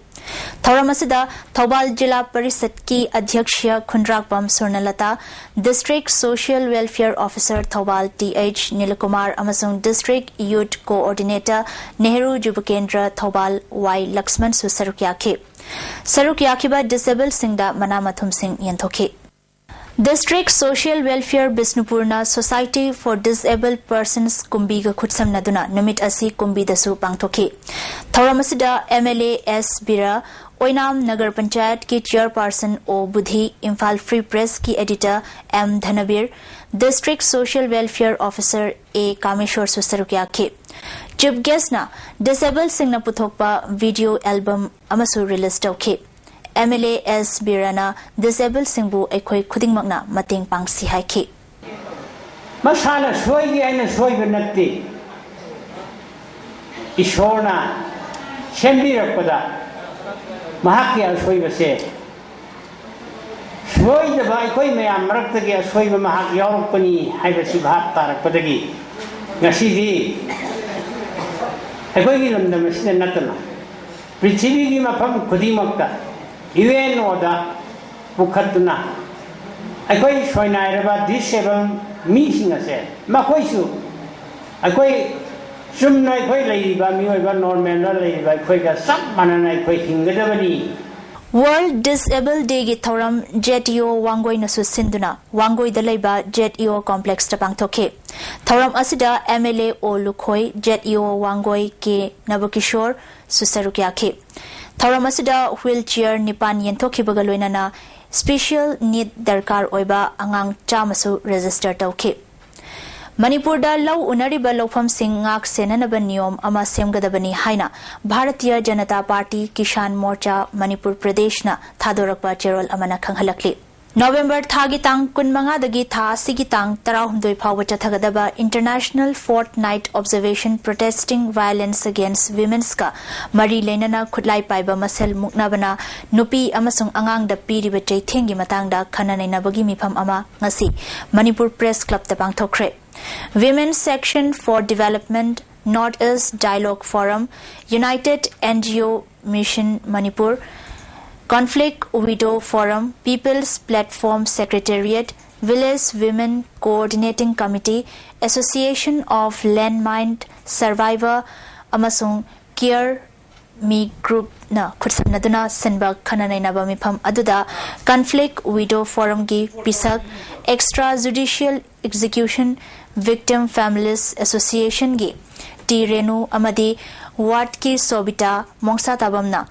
ꯊꯧꯔꯝ ꯑꯁꯤꯗ ꯊꯧꯕꯥꯜ ꯖꯤꯂꯥ ꯄꯔꯤꯁꯠꯀꯤ ꯑꯗ꯭ꯌꯛꯁ Khundrakpam Swarnalata, district social welfare officer Thoubal T H Nilakumar ꯑꯃꯁꯨꯡ district youth coordinator Nehru Yuva Kendra Thoubal ꯋꯥꯏ ꯂꯛꯁꯃꯟꯁꯨ ꯁꯔꯨꯛ ꯌꯥꯈꯤ꯫ ꯁꯔꯨꯛ ꯌꯥꯈꯤꯕ ꯗꯤꯁꯑꯦꯕꯜꯁꯤꯡꯗ ꯃꯅꯥ ꯃꯊꯨꯝꯁꯤꯡ ꯌꯦꯟꯊꯣꯛꯈꯤ꯫ ꯗꯤꯁꯇ꯭ꯔꯤꯛ ꯁꯣꯁꯤꯌꯦꯜ ꯋꯦꯜꯐꯤꯌꯔ ꯕꯤꯁꯅꯨꯄꯨꯔꯅ ꯁꯣꯁꯥꯏꯇꯤ ꯐꯣꯔ ꯗꯤꯁꯑꯦꯕꯜ ꯄꯔꯁꯟꯁ ꯀꯨꯝꯕꯤꯒ ꯈꯨꯠꯁꯝꯅꯗꯨꯅ ꯅꯨꯃꯤꯠ ꯑꯁꯤ ꯀꯨꯝꯕꯤꯗꯁꯨ ꯄꯥꯡꯊꯣꯛꯈꯤ꯫ ꯊꯧꯔꯝ ꯑꯁꯤꯗ M L A S Bir, Oinam Nagar ꯄꯟꯆꯥꯌꯠꯀꯤ chairperson O Budhi, Imphal free ꯄ꯭ꯔꯦꯁꯀꯤ editor M Dhanabir, district social welfare officer A ꯀꯥꯃꯦꯁꯣꯔꯁꯨ ꯁꯔꯨꯛ ꯌꯥꯈꯤ꯫ ꯆꯤꯐ ꯒꯦꯁꯅ ꯗꯤꯁꯑꯦꯕꯜꯁꯤꯡꯅ ꯄꯨꯊꯣꯛꯄ ꯚꯤꯗꯤꯑꯣ ꯑꯦꯜꯕꯝ ꯑꯃꯁꯨ ꯔꯤꯂꯤꯖ ꯇꯧꯈꯤ꯫ ꯑꯦꯝ ꯑꯦꯜ ꯑꯦ ꯑꯦꯁ ꯕꯤꯔꯅ ꯗꯤꯁꯑꯦꯕꯜꯁꯤꯡꯕꯨ ꯑꯩꯈꯣꯏ ꯈꯨꯗꯤꯡꯃꯛꯅ ꯃꯇꯦꯡ ꯄꯥꯡꯁꯤ ꯍꯥꯏꯈꯤ꯫ ꯃꯁꯥꯅ ꯁꯣꯏꯒꯦ ꯍꯥꯏꯅ ꯁꯣꯏꯕ ꯅꯠꯇꯦ꯫ ꯏꯁꯣꯔꯅ ꯁꯦꯝꯕꯤꯔꯛꯄꯗ ꯃꯍꯥꯛꯀꯤ ꯑꯁꯣꯏꯕꯁꯦ, ꯁꯣꯏꯗꯕ ꯑꯩꯈꯣꯏ ꯃꯌꯥꯝ ꯃꯔꯛꯇꯒꯤ ꯑꯁꯣꯏꯕ ꯃꯍꯥꯛ ꯌꯥꯎꯔꯛꯄꯅꯤ ꯍꯥꯏꯕꯁꯤ ꯚꯥꯞ ꯇꯥꯔꯛꯄꯗꯒꯤ ꯉꯁꯤꯗꯤ ꯑꯩꯈꯣꯏꯒꯤ ꯂꯝꯗꯝ ꯑꯁꯤꯗ ꯅꯠꯇꯅ ꯄ꯭ꯔꯤꯊꯤꯕꯤꯒꯤ ꯃꯐꯝ ꯈꯨꯗꯤꯡꯃꯛꯇ ꯌꯨ ꯑꯦꯟ ꯑꯣꯗ ꯄꯨꯈꯠꯇꯨꯅ ꯑꯩꯈꯣꯏ ꯁꯣꯏꯅꯥꯏꯔꯕ ꯗꯤꯁꯑꯦꯕꯜ ꯃꯤꯁꯤꯡ ꯑꯁꯦ ꯃꯈꯣꯏꯁꯨ ꯑꯩꯈꯣꯏ ꯆꯨꯝꯅ ꯑꯩꯈꯣꯏ ꯂꯩꯔꯤꯕ ꯃꯤꯑꯣꯏꯕ ꯅꯣꯔꯃꯦꯜꯗ ꯂꯩꯔꯤꯕ ꯑꯩꯈꯣꯏꯒ ꯆꯞ ꯃꯥꯟꯅꯅ ꯑꯩꯈꯣꯏ ꯍꯤꯡꯒꯗꯕꯅꯤ꯫ ꯋꯥꯔꯜꯗ ꯗꯤꯁꯑꯦꯕꯜ ꯗꯦꯒꯤ ꯊꯧꯔꯝ ꯖꯦꯠ ꯏ ꯑꯣ ꯋꯥꯡꯒꯣꯏꯅꯁꯨ ꯁꯤꯟꯗꯨꯅ ꯋꯥꯡꯒꯣꯏꯗ ꯂꯩꯕ ꯖꯦꯠ ꯏ ꯑꯣ ꯀꯣꯝꯄ꯭ꯂꯦꯛꯁꯇ ꯄꯥꯡꯊꯣꯛꯈꯤ꯫ ꯊꯧꯔꯝ ꯑꯁꯤꯗ ꯑꯦꯝ ꯑꯦꯜ ꯑꯦ ꯑꯣ ꯂꯨꯈꯣꯏ, ꯖꯦꯠ ꯏ ꯑꯣ ꯋꯥꯡꯒꯣꯏ ꯀꯦ ꯅꯕꯀꯤꯁꯣꯔꯁꯨ ꯁꯔꯨꯛ ꯌꯥꯈꯤ꯫ ꯊꯧꯔꯝ ꯑꯁꯤꯗ ꯋꯤꯜ ꯆꯤꯌꯔ ꯅꯤꯄꯥꯟ ꯌꯦꯟꯊꯣꯛꯈꯤꯕꯒ ꯂꯣꯏꯅꯅ ꯁ꯭ꯄꯦꯁꯤꯌꯦꯜ ꯅꯤꯗ ꯗꯔꯀꯥꯔ ꯑꯣꯏꯕ ꯑꯉꯥꯡ ꯆꯥꯝꯃꯁꯨ ꯔꯦꯖꯤꯁꯇꯔ ꯇꯧꯈꯤ꯫ ꯃꯅꯤꯄꯨꯔꯗ ꯂꯧ ꯎꯅꯔꯤꯕ ꯂꯧꯐꯝꯁꯤꯡ ꯉꯥꯛ ꯁꯦꯟꯅꯅꯕ ꯅꯤꯌꯣꯝ ꯑꯃ ꯁꯦꯝꯒꯗꯕꯅꯤ ꯍꯥꯏꯅ ꯚꯥꯔꯇꯤꯌ ꯖꯅꯇꯥ ꯄꯥꯔꯇꯤ ꯀꯤꯁꯥꯟ ꯃꯣꯔꯆꯥ ꯃꯅꯤꯄꯨꯔ ꯄ꯭ꯔꯗꯦꯁꯅ ꯊꯥꯗꯣꯔꯛꯄ ꯆꯦꯔꯣꯜ ꯑꯃꯅ ꯈꯪꯍꯜꯂꯛꯂꯤ꯫ ꯅꯣꯕꯦꯝꯕꯔ ꯊꯥꯒꯤ ꯇꯥꯡ ꯀꯨꯟꯃꯉꯥꯗꯒꯤ ꯊꯥ ꯑꯁꯤꯒꯤ ꯇꯥꯡ ꯇꯔꯥꯍꯨꯝꯗꯣꯏ ꯐꯥꯎꯕ ꯆꯠꯊꯒꯗꯕ International Fortnight Observation Protesting Violence Against Women's ꯀ ꯃꯔꯤ ꯂꯩꯅꯅ ꯈꯨꯠꯂꯥꯏ ꯄꯥꯏꯕ ꯃꯁꯦꯜ ꯃꯨꯛꯅꯕꯅ ꯅꯨꯄꯤ ꯑꯃꯁꯨꯡ ꯑꯉꯥꯡꯗ ꯄꯤꯔꯤꯕ ꯆꯩꯊꯦꯡꯒꯤ ꯃꯇꯥꯡꯗ ꯈꯟꯅ ꯅꯩꯅꯕꯒꯤ ꯃꯤꯐꯝ ꯑꯃ ꯉꯁꯤ ꯃꯅꯤꯄꯨꯔ ꯄ꯭ꯔꯦꯁ ꯀ꯭ꯂꯕꯇ ꯄꯥꯡꯊꯣꯛꯈ꯭ꯔꯦ꯫ Women's Section for Development, North East Dialogue Forum, United N G O Mission Manipur, Conflict Widow Forum, People's Platform Secretariat, Village Women Coordinating Committee, Association of Landmine Survivor ꯑꯃꯁꯨꯡ Care Me Group ꯅ ꯈꯨꯠꯁꯝꯅꯗꯨꯅ ꯁꯤꯟꯕ ꯈꯟꯅ ꯅꯩꯅꯕ ꯃꯤꯐꯝ ꯑꯗꯨꯗ Conflict Widow Forum ꯒꯤ ꯄꯤꯁꯛ, Extra Judicial Execution Victim Families Association ꯒꯤ ꯇꯤ ꯔꯦꯅꯨ ꯑꯃꯗꯤ ꯋꯥꯔꯗꯀꯤ ꯁꯣꯕꯤꯇꯥ ꯃꯣꯡꯁꯥ ꯇꯥꯕꯝꯅ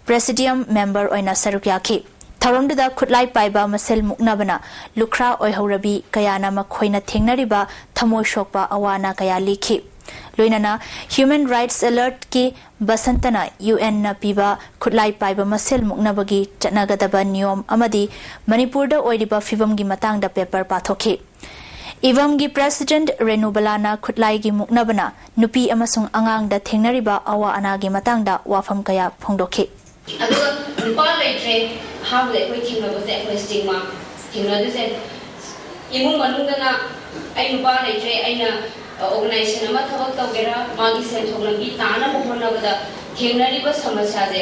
Presidium member ꯑꯣꯏꯅ ꯁꯔꯨꯛ ꯌꯥꯈꯤ꯫ ꯊꯧꯔꯝꯗꯨꯗ ꯈꯨꯠꯂꯥꯏ ꯄꯥꯏꯕ ꯃꯁꯦꯜ ꯃꯨꯛꯅꯕꯅ ꯂꯨꯈ꯭ꯔꯥ ꯑꯣꯏꯍꯧꯔꯕꯤ ꯀꯌꯥꯅ ꯃꯈꯣꯏꯅ ꯊꯦꯡꯅꯔꯤꯕ ꯊꯃꯣꯏ ꯁꯣꯛꯄ ꯑꯋꯥ ꯑꯅꯥ ꯀꯌꯥ ꯂꯤꯈꯤ꯫ ꯂꯣꯏꯅꯅ Human Rights Alert ꯀꯤ ꯕꯁꯟꯇꯅ ꯌꯨ ꯑꯦꯟꯅ ꯄꯤꯕ ꯈꯨꯠꯂꯥꯏ ꯄꯥꯏꯕ ꯃꯁꯦꯜ ꯃꯨꯛꯅꯕꯒꯤ ꯆꯠꯅꯒꯗꯕ ꯅꯤꯌꯣꯝ ꯑꯃꯗꯤ ꯃꯅꯤꯄꯨꯔꯗ ꯑꯣꯏꯔꯤꯕ ꯐꯤꯕꯝꯒꯤ ꯃꯇꯥꯡꯗ ꯄꯦꯄꯔ ꯄꯥꯊꯣꯛꯈꯤ꯫ ꯏꯚꯝꯒꯤ ꯄ꯭ꯔꯦꯁꯤꯗꯦꯟꯠ ꯔꯦꯅꯨꯕꯂꯥꯅ ꯈꯨꯠꯂꯥꯏꯒꯤ ꯃꯨꯛꯅꯕꯅ ꯅꯨꯄꯤ ꯑꯃꯁꯨꯡ ꯑꯉꯥꯡꯗ ꯊꯦꯡꯅꯔꯤꯕ ꯑꯋꯥ ꯑꯅꯥꯒꯤ ꯃꯇꯥꯡꯗ ꯋꯥꯐꯝ ꯀꯌꯥ ꯐꯣꯡꯗꯣꯛꯈꯤ꯫ ꯑꯗꯨꯒ ꯅꯨꯄꯥ ꯂꯩꯇ꯭ꯔꯦ, ꯑꯍꯥꯟꯕꯗ ꯑꯩꯈꯣꯏ ꯊꯦꯡꯅꯕꯁꯦ ꯑꯩꯈꯣꯏ ꯁ꯭ꯇꯤꯒꯃꯥ ꯊꯦꯡꯅꯗꯣꯏꯁꯦ꯫ ꯏꯃꯨꯡ ꯃꯅꯨꯡꯗꯅ ꯑꯩ ꯅꯨꯄꯥ ꯂꯩꯇ꯭ꯔꯦ, ꯑꯩꯅ ꯑꯣꯔꯒꯅꯥꯏꯖꯦꯁꯟ ꯑꯃ ꯊꯕꯛ ꯇꯧꯒꯦꯔꯥ, ꯃꯥꯒꯤ ꯁꯦꯟꯊꯣꯛ ꯂꯝꯕꯤ ꯇꯥꯅꯕ ꯍꯣꯠꯅꯕꯗ ꯊꯦꯡꯅꯔꯤꯕ ꯁꯃꯁ꯭ꯌꯥꯁꯦ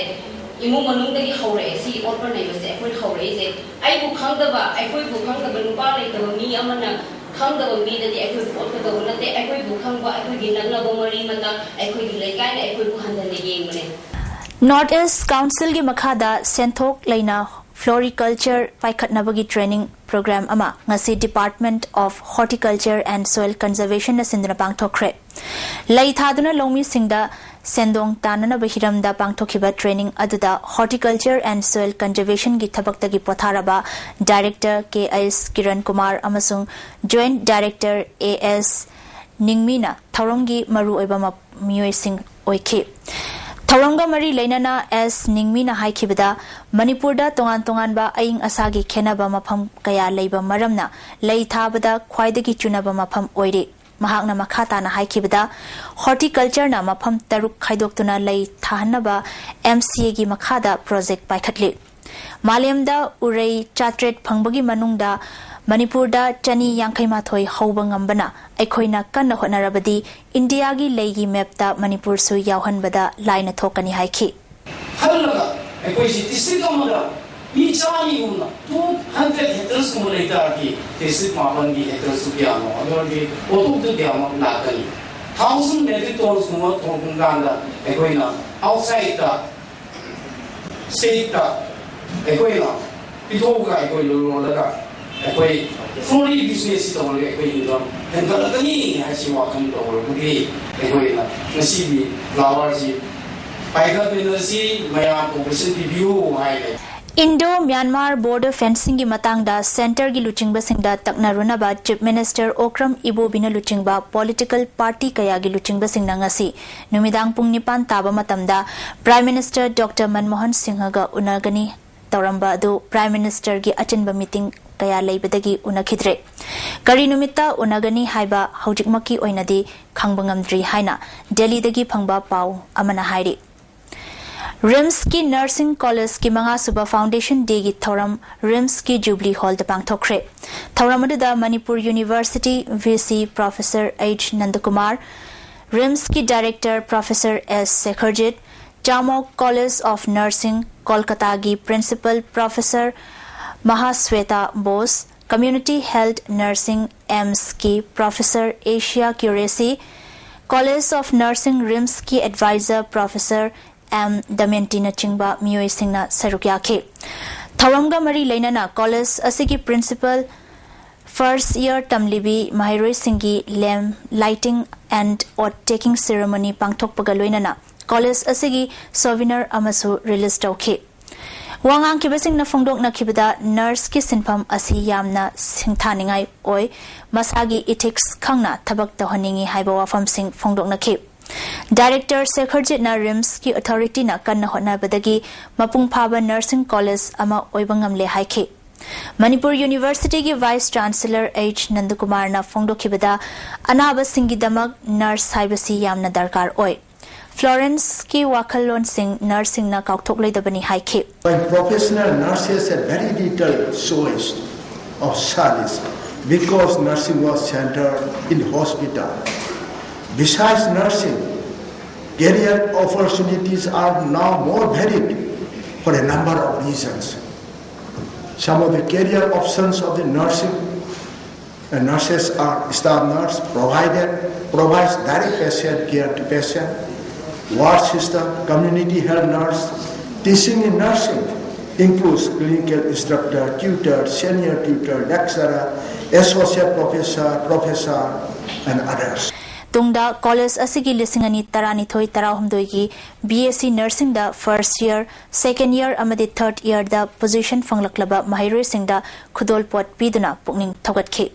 ꯏꯃꯨꯡ ꯃꯅꯨꯡꯗꯒꯤ ꯍꯧꯔꯛꯑꯦ꯫ ꯁꯤ ꯑꯣꯠꯄ ꯅꯩꯕꯁꯦ ꯑꯩꯈꯣꯏ ꯍꯧꯔꯛꯏꯁꯦ꯫ ꯑꯩꯕꯨ ꯈꯪꯗꯕ, ꯑꯩꯈꯣꯏꯕꯨ ꯈꯪꯗꯕ ꯅꯨꯄꯥ ꯂꯩꯇꯕ ꯃꯤ ꯑꯃꯅ ꯈꯪꯗꯕ ꯃꯤꯗꯗꯤ ꯑꯩꯈꯣꯏꯕꯨ ꯑꯣꯠꯀꯗꯧꯕ ꯅꯠꯇꯦ꯫ ꯑꯩꯈꯣꯏꯕꯨ ꯈꯪꯕ, ꯑꯩꯈꯣꯏꯒꯤ ꯅꯛꯅꯕ ꯃꯔꯤ ꯃꯇꯥ, ꯑꯩꯈꯣꯏꯒꯤ ꯂꯩꯀꯥꯏꯅ ꯑꯩꯈꯣꯏꯕꯨ ꯍꯟꯊꯅ ꯌꯦꯡꯕꯅꯦ꯫ North East Council ꯒꯤ ꯃꯈꯥꯗ ꯁꯦꯟꯊꯣꯛ ꯂꯩꯅ floriculture ꯄꯥꯏꯈꯠꯅꯕꯒꯤ training program ꯑꯃ ꯉꯁꯤ Department of Horticulture and Soil Conservation ꯅ ꯁꯤꯟꯗꯨꯅ ꯄꯥꯡꯊꯣꯛꯈ꯭ꯔꯦ꯫ ꯂꯩ ꯊꯥꯗꯨꯅ ꯂꯧꯃꯤꯁꯤꯡꯗ ꯁꯦꯟꯗꯣꯡ ꯇꯥꯟꯅꯅꯕ ꯍꯤꯔꯝꯗ ꯄꯥꯡꯊꯣꯛꯈꯤꯕ training ꯑꯗꯨꯗ Horticulture and Soil Conservation ꯒꯤ ꯊꯕꯛꯇꯒꯤ ꯄꯣꯊꯥꯔꯕ Director ꯀꯦ ꯑꯩꯁ ꯀꯤꯔꯟ ꯀꯨꯃꯥꯔ ꯑꯃꯁꯨꯡ Joint Director ꯑꯦ ꯑꯦꯁ ꯅꯤꯡꯃꯤꯅ ꯊꯧꯔꯝꯒꯤ ꯃꯔꯨꯑꯣꯏꯕ ꯃ-, ꯃꯤꯑꯣꯏꯁꯤꯡ ꯑꯣꯏꯈꯤ꯫ ꯊꯧꯔꯝꯒ ꯃꯔꯤ ꯂꯩꯅꯅ ꯑꯦꯁ ꯅꯤꯡꯃꯤꯅ ꯍꯥꯏꯈꯤꯕꯗ, ꯃꯅꯤꯄꯨꯔꯗ ꯇꯣꯉꯥꯟ ꯇꯣꯉꯥꯟꯕ ꯑꯏꯪ ꯑꯁꯥꯒꯤ ꯈꯦꯠꯅꯕ ꯃꯐꯝ ꯀꯌꯥ ꯂꯩꯕ ꯃꯔꯝꯅ ꯂꯩ ꯊꯥꯕꯗ ꯈ꯭ꯋꯥꯏꯗꯒꯤ ꯆꯨꯅꯕ ꯃꯐꯝ ꯑꯣꯏꯔꯤ꯫ ꯃꯍꯥꯛꯅ ꯃꯈꯥ ꯇꯥꯅ ꯍꯥꯏꯈꯤꯕꯗ, ꯍꯣꯔꯇꯤꯀꯜꯆꯔꯅ ꯃꯐꯝ ꯇꯔꯨꯛ ꯈꯥꯏꯗꯣꯛꯇꯨꯅ ꯂꯩ ꯊꯥꯍꯟꯅꯕ ꯑꯦꯝ ꯁꯤ ꯑꯦꯒꯤ ꯃꯈꯥꯗ ꯄ꯭ꯔꯣꯖꯦꯛ ꯄꯥꯏꯈꯠꯂꯤ꯫ ꯃꯥꯂꯦꯝꯗ ꯎꯔꯩ ꯆꯥꯇ꯭ꯔꯦꯠ ꯐꯪꯕꯒꯤ ꯃꯅꯨꯡꯗ ꯃꯅꯤꯄꯨꯔꯗ ꯆꯅꯤ ꯌꯥꯡꯈꯩ ꯃꯥꯊꯣꯏ ꯍꯧꯕ ꯉꯝꯕꯅ ꯑꯩꯈꯣꯏꯅ ꯀꯟꯅ ꯍꯣꯠꯅꯔꯕꯗꯤ ꯏꯟꯗꯤꯌꯥꯒꯤ ꯂꯩꯒꯤ ꯃꯦꯞꯇ ꯃꯅꯤꯄꯨꯔꯁꯨ ꯌꯥꯎꯍꯟꯕꯗ ꯂꯥꯏꯅ ꯊꯣꯛꯀꯅꯤ ꯍꯥꯏꯈꯤ꯫ ꯈꯜꯂꯒ ꯑꯩꯈꯣꯏꯁꯤ ꯗꯤꯁꯇ꯭ꯔꯤꯛ ꯑꯃꯗ ꯃꯤ ꯆꯥꯝꯃꯒꯨꯝꯅ ꯇꯨ ꯍꯟꯗ꯭ꯔꯦꯠ ꯍꯦꯛꯇꯔꯁꯀꯨꯝꯕ ꯂꯩꯇꯥꯔꯗꯤ ꯗꯤꯁꯇ꯭ꯔꯤꯛ ꯃꯥꯄꯟꯒꯤ ꯍꯦꯛꯇꯔꯁꯨ ꯀꯌꯥꯅꯣ ꯑꯗꯨ ꯑꯣꯏꯔꯗꯤ ꯄꯣꯠꯊꯣꯛꯇꯨ ꯀꯌꯥꯃꯨꯛ ꯂꯥꯛꯀꯅꯤ? ꯊꯥꯎꯖꯟ ꯃꯦꯇ꯭ꯔꯤꯛ ꯇꯣꯟꯁꯀꯨꯝꯕ ꯊꯣꯛꯄ ꯀꯥꯟꯗ ꯑꯩꯈꯣꯏꯅ ꯑꯥꯎꯠꯁꯥꯏꯠꯇ ꯁ꯭ꯇꯦꯠꯇ ꯑꯩꯈꯣꯏꯅ ꯄꯤꯊꯣꯛꯑꯒ ꯑꯩꯈꯣꯏ ꯂꯣꯜꯂꯒ ꯑꯩꯈꯣꯏ ꯐꯣꯔꯤ ꯕꯤꯖꯤꯅꯦꯁꯁꯤ ꯇꯧꯔꯒ ꯑꯩꯈꯣꯏ ꯏꯟꯀꯝ ꯍꯦꯟꯒꯠꯂꯛꯀꯅꯤ ꯍꯥꯏꯁꯤ ꯋꯥꯈꯜ ꯇꯧꯔꯕꯗꯤ ꯑꯩꯈꯣꯏꯅ ꯉꯁꯤꯒꯤ ꯐ꯭ꯂꯥꯋꯔꯁꯤ ꯄꯥꯏꯈꯠꯃꯤꯟꯅꯁꯤ, ꯃꯌꯥꯝ ꯀꯣꯄꯔꯦꯁꯟ ꯄꯤꯕꯤꯌꯨ ꯍꯥꯏꯔꯦ꯫ ꯏꯟꯗꯣ ꯃ꯭ꯌꯥꯟꯃꯥꯔ ꯕꯣꯔꯗꯔ ꯐꯦꯟꯁꯤꯡꯒꯤ ꯃꯇꯥꯡꯗ ꯁꯦꯟꯇꯔꯒꯤ ꯂꯨꯆꯤꯡꯕꯁꯤꯡꯗ ꯇꯛꯅꯔꯨꯅꯕ ꯆꯤꯐ ꯃꯤꯅꯤꯁꯇꯔ ꯑꯣꯀ꯭ꯔꯝ ꯏꯕꯣꯕꯤꯅ ꯂꯨꯆꯤꯡꯕ ꯄꯣꯂꯤꯇꯤꯀꯦꯜ ꯄꯥꯔꯇꯤ ꯀꯌꯥꯒꯤ ꯂꯨꯆꯤꯡꯕꯁꯤꯡꯅ ꯉꯁꯤ ꯅꯨꯃꯤꯗꯥꯡ ꯄꯨꯡ ꯅꯤꯄꯥꯟ ꯇꯥꯕ ꯃꯇꯝꯗ ꯄ꯭ꯔꯥꯏꯝ ꯃꯤꯅꯤꯁꯇꯔ ꯗꯣꯛꯇꯔ ꯃꯟꯃꯣꯍꯟ ꯁꯤꯡꯍꯒ ꯎꯅꯒꯅꯤ ꯇꯧꯔꯝꯕ ꯑꯗꯨ ꯄ꯭ꯔꯥꯏꯝ ꯃꯤꯅꯤꯁꯇꯔꯒꯤ ꯑꯆꯤꯟꯕ ꯃꯤꯇꯤꯡ ꯀꯌꯥ ꯂꯩꯕꯗꯒꯤ ꯎꯅꯈꯤꯗ꯭ꯔꯦ꯫ ꯀꯔꯤ ꯅꯨꯃꯤꯠꯇ ꯎꯅꯒꯅꯤ ꯍꯥꯏꯕ ꯍꯧꯖꯤꯛꯃꯛꯀꯤ ꯑꯣꯏꯅꯗꯤ ꯈꯪꯕ ꯉꯝꯗ꯭ꯔꯤ ꯍꯥꯏꯅ ꯗꯦꯜꯂꯤꯗꯒꯤ ꯐꯪꯕ ꯄꯥꯎ ꯑꯃꯅ ꯍꯥꯏꯔꯤ꯫ ꯔꯤꯝꯁꯀꯤ ꯅꯔꯁꯤꯡ ꯀꯣꯂꯦꯖꯀꯤ ꯃꯉꯥꯁꯨꯕ ꯐꯥꯎꯟꯗꯦꯁꯟ ꯗꯦꯒꯤ ꯊꯧꯔꯝ ꯔꯤꯝꯁꯀꯤ ꯖꯨꯕꯂꯤ ꯍꯣꯜꯗ ꯄꯥꯡꯊꯣꯛꯈ꯭ꯔꯦ꯫ ꯊꯧꯔꯝ ꯑꯗꯨꯗ Manipur university V C professor H Nandakumar, ꯔꯤꯝꯁꯀꯤ director professor S Shekharjit, Charnock college of nursing ꯀꯣꯜꯀꯇꯥꯒꯤ principal professor Mahasweta Bose, community health nursing ꯑꯦꯝꯁꯀꯤ professor Asiya Qureshi, college of nursing ꯔꯤꯝꯁꯀꯤ ꯑꯦꯗꯚꯥꯏꯖꯔ ꯄ꯭ꯔꯣꯐꯦꯁꯔ ꯑꯦꯝ ꯗꯃꯦꯟꯇꯤꯅꯆꯤꯡꯕ ꯃꯤꯑꯣꯏꯁꯤꯡꯅ ꯁꯔꯨꯛ ꯌꯥꯈꯤ꯫ ꯊꯧꯔꯝꯒ ꯃꯔꯤ ꯂꯩꯅꯅ ꯀꯣꯂꯦꯖ ꯑꯁꯤꯒꯤ ꯄ꯭ꯔꯤꯟꯁꯤꯄꯜ ꯐꯥꯔꯁ ꯏꯌꯔ ꯇꯝꯂꯤꯕꯤ ꯃꯍꯩꯔꯣꯏꯁꯤꯡꯒꯤ lamp lighting and oath taking ceremony ꯄꯥꯡꯊꯣꯛꯄꯒ ꯂꯣꯏꯅꯅ ꯀꯣꯂꯦꯖ ꯑꯁꯤꯒꯤ ꯁꯣꯚꯤꯅꯔ ꯑꯃꯁꯨ ꯔꯤꯂꯤꯖ ꯇꯧꯈꯤ꯫ ꯋꯥ ꯉꯥꯡꯈꯤꯕꯁꯤꯡꯅ ꯐꯣꯡꯗꯣꯛꯅꯈꯤꯕꯗ ꯅꯔꯁꯀꯤ ꯁꯤꯟꯐꯝ ꯑꯁꯤ ꯌꯥꯝꯅ ꯁꯤꯡꯊꯥꯅꯤꯡꯉꯥꯏ ꯑꯣꯏ, ꯃꯁꯥꯒꯤ ꯏꯊꯤꯛꯁ ꯈꯪꯅ ꯊꯕꯛ ꯇꯧꯍꯟꯅꯤꯡꯏ ꯍꯥꯏꯕ ꯋꯥꯐꯝꯁꯤꯡ ꯐꯣꯡꯗꯣꯛꯅꯈꯤ꯫ ꯗꯥꯏꯔꯦꯛꯇꯔ ꯁꯦꯈꯔꯖꯤꯠꯅ ꯔꯤꯝꯁꯀꯤ ꯑꯣꯊꯣꯔꯤꯇꯤꯅ ꯀꯟꯅ ꯍꯣꯠꯅꯕꯗꯒꯤ ꯃꯄꯨꯡ ꯐꯥꯕ ꯅꯔꯁꯤꯡ ꯀꯣꯂꯦꯖ ꯑꯃ ꯑꯣꯏꯕ ꯉꯝꯂꯦ ꯍꯥꯏꯈꯤ꯫ ꯃꯅꯤꯄꯨꯔ ꯌꯨꯅꯤꯚꯔꯁꯤꯇꯤꯒꯤ ꯚꯥꯏꯁ ꯆꯥꯟꯁꯦꯂꯔ ꯑꯩꯆ ꯅꯟꯗꯀꯨꯃꯥꯔꯅ ꯐꯣꯡꯗꯣꯛꯈꯤꯕꯗ, ꯑꯅꯥꯕꯁꯤꯡꯒꯤꯗꯃꯛ ꯅꯔꯁ ꯍꯥꯏꯕꯁꯤ ꯌꯥꯝꯅ ꯗꯔꯀꯥꯔ ꯑꯣꯏ꯫ ꯐ꯭ꯂꯣꯔꯦꯟꯁꯀꯤ ꯋꯥꯈꯜꯂꯣꯟꯁꯤꯡ ꯅꯔꯁꯁꯤꯡꯅ ꯀꯥꯎꯊꯣꯛꯂꯣꯏꯗꯕꯅꯤ ꯍꯥꯏꯈꯤ꯫ Professional nurses have very little choice of service because nursing was centered in hospital. Besides nursing, career opportunities are now more varied for a number of reasons. Some of the career options of the nursing uh, nurses are staff nurse, provider, provides direct patient care to patient, ward sister, community health nurse, teaching in nursing includes clinical instructor, tutor, senior tutor, lecturer, associate professor, professor, and others. ꯇꯨꯡꯗ ꯀꯣꯂꯦꯖ ꯑꯁꯤꯒꯤ ꯂꯤꯁꯤꯡ ꯑꯅꯤ ꯇꯔꯥꯅꯤꯊꯣꯏ ꯇꯔꯥꯍꯨꯝꯗꯣꯏꯒꯤ ꯕꯤ ꯑꯦꯁ ꯁꯤ ꯅꯔꯁꯤꯡꯗ ꯐꯥꯔꯁꯠ ꯏꯌꯔ, ꯁꯦꯀꯦꯟꯗ ꯏꯌꯔ ꯑꯃꯗꯤ ꯊꯥꯔꯗ ꯏꯌꯔꯗ ꯄꯣꯖꯤꯁꯟ ꯐꯪꯂꯛꯂꯕ ꯃꯍꯩꯔꯣꯏꯁꯤꯡꯗ ꯈꯨꯗꯣꯜꯄꯣꯠ ꯄꯤꯗꯨꯅ ꯄꯨꯛꯅꯤꯡ ꯊꯧꯒꯠꯈꯤ꯫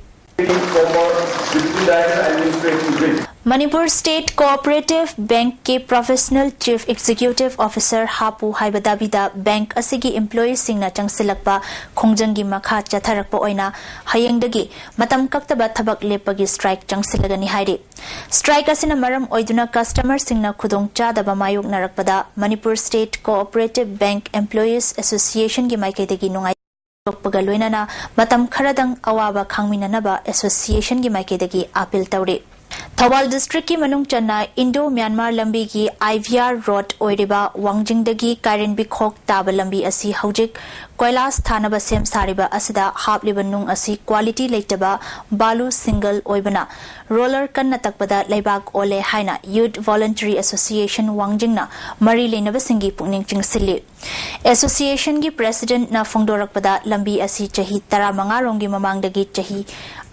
Manipur State Cooperative Bankꯀꯤ Professional Chief Executive Officer ꯍꯥꯞꯄꯨ ꯍꯥꯏꯕ ꯗꯥꯕꯤꯗ ꯕꯦꯡꯛ ꯑꯁꯤꯒꯤ ꯏꯝꯄ꯭ꯂꯣꯌꯤꯁꯤꯡꯅ ꯆꯪꯁꯤꯜꯂꯛꯄ ꯈꯣꯡꯖꯪꯒꯤ ꯃꯈꯥ ꯆꯠꯊꯔꯛꯄ ꯑꯣꯏꯅ ꯍꯌꯦꯡꯗꯒꯤ ꯃꯇꯝ ꯀꯛꯇꯕ ꯊꯕꯛ ꯂꯦꯞꯄꯒꯤ ꯁ꯭ꯇ꯭ꯔꯥꯏꯛ ꯆꯪꯁꯤꯜꯂꯒꯅꯤ ꯍꯥꯏꯔꯤ꯫ ꯁ꯭ꯇ꯭ꯔꯥꯏꯛ ꯑꯁꯤꯅ ꯃꯔꯝ ꯑꯣꯏꯗꯨꯅ ꯀꯁꯇꯃꯔꯁꯤꯡꯅ ꯈꯨꯗꯣꯡꯆꯥꯗꯕ ꯃꯥꯌꯣꯛꯅꯔꯛꯄꯗ Manipur State Cooperative Bank Employees Associationꯒꯤ ꯃꯥꯏꯀꯩꯗꯒꯤ ꯅꯨꯡꯉꯥꯏ ꯊꯣꯛꯄꯒ ꯂꯣꯏꯅꯅ ꯃꯇꯝ ꯈꯔꯗꯪ ꯑꯋꯥꯕ ꯈꯥꯡꯃꯤꯟꯅꯅꯕ ꯑꯦꯁꯣꯁꯤꯌꯦꯁꯟꯒꯤ ꯃꯥꯏꯀꯩꯗꯒꯤ ꯑꯥꯄꯤꯜ ꯇꯧꯔꯤ꯫ ꯊꯧꯕꯥꯜ ꯗꯤꯁꯇ꯭ꯔꯤꯛꯀꯤ ꯃꯅꯨꯡ ꯆꯟꯅ ꯏꯟꯗꯣ ꯃ꯭ꯌꯥꯟꯃꯥꯔ ꯂꯝꯕꯤꯒꯤ ꯑꯥꯏ ꯚꯤ ꯑꯥꯔ ꯔꯣꯗ ꯑꯣꯏꯔꯤꯕ ꯋꯥꯡꯖꯤꯡꯗꯒꯤ ꯀꯥꯏꯔꯦꯟꯕꯤꯈꯣꯛ ꯇꯥꯕ ꯂꯝꯕꯤ ꯑꯁꯤ ꯍꯧꯖꯤꯛ ꯀꯣꯏꯂꯥꯁ ꯊꯥꯅꯕ ꯁꯦꯝ ꯁꯥꯔꯤꯕ ꯑꯁꯤꯗ ꯍꯥꯞꯂꯤꯕ ꯅꯨꯡ ꯑꯁꯤ ꯀ꯭ꯋꯥꯂꯤꯇꯤ ꯂꯩꯇꯕ ꯕꯥꯂꯨ ꯁꯤꯡꯒꯜ ꯑꯣꯏꯕꯅ ꯔꯣꯂꯔ ꯀꯟꯅ ꯇꯛꯄꯗ ꯂꯩꯕꯥꯛ ꯑꯣꯜꯂꯦ ꯍꯥꯏꯅ ꯌꯨꯠ ꯚꯣꯂꯨꯟꯇꯔꯤ ꯑꯦꯁꯣꯁꯤꯌꯦꯁꯟ ꯋꯥꯡꯖꯤꯡꯅ ꯃꯔꯤ ꯂꯩꯅꯕꯁꯤꯡꯒꯤ ꯄꯨꯛꯅꯤꯡ ꯆꯤꯡꯁꯤꯜꯂꯤ꯫ ꯑꯦꯁꯣꯁꯤꯌꯦꯁꯟꯒꯤ ꯄ꯭ꯔꯦꯁꯤꯗꯦꯟꯠꯅ ꯐꯣꯡꯗꯣꯔꯛꯄꯗ ꯂꯝꯕꯤ ꯑꯁꯤ ꯆꯍꯤ ꯇꯔꯥꯃꯉꯥ ꯔꯣꯝꯒꯤ ꯃꯃꯥꯡꯗꯒꯤ ꯆꯍꯤ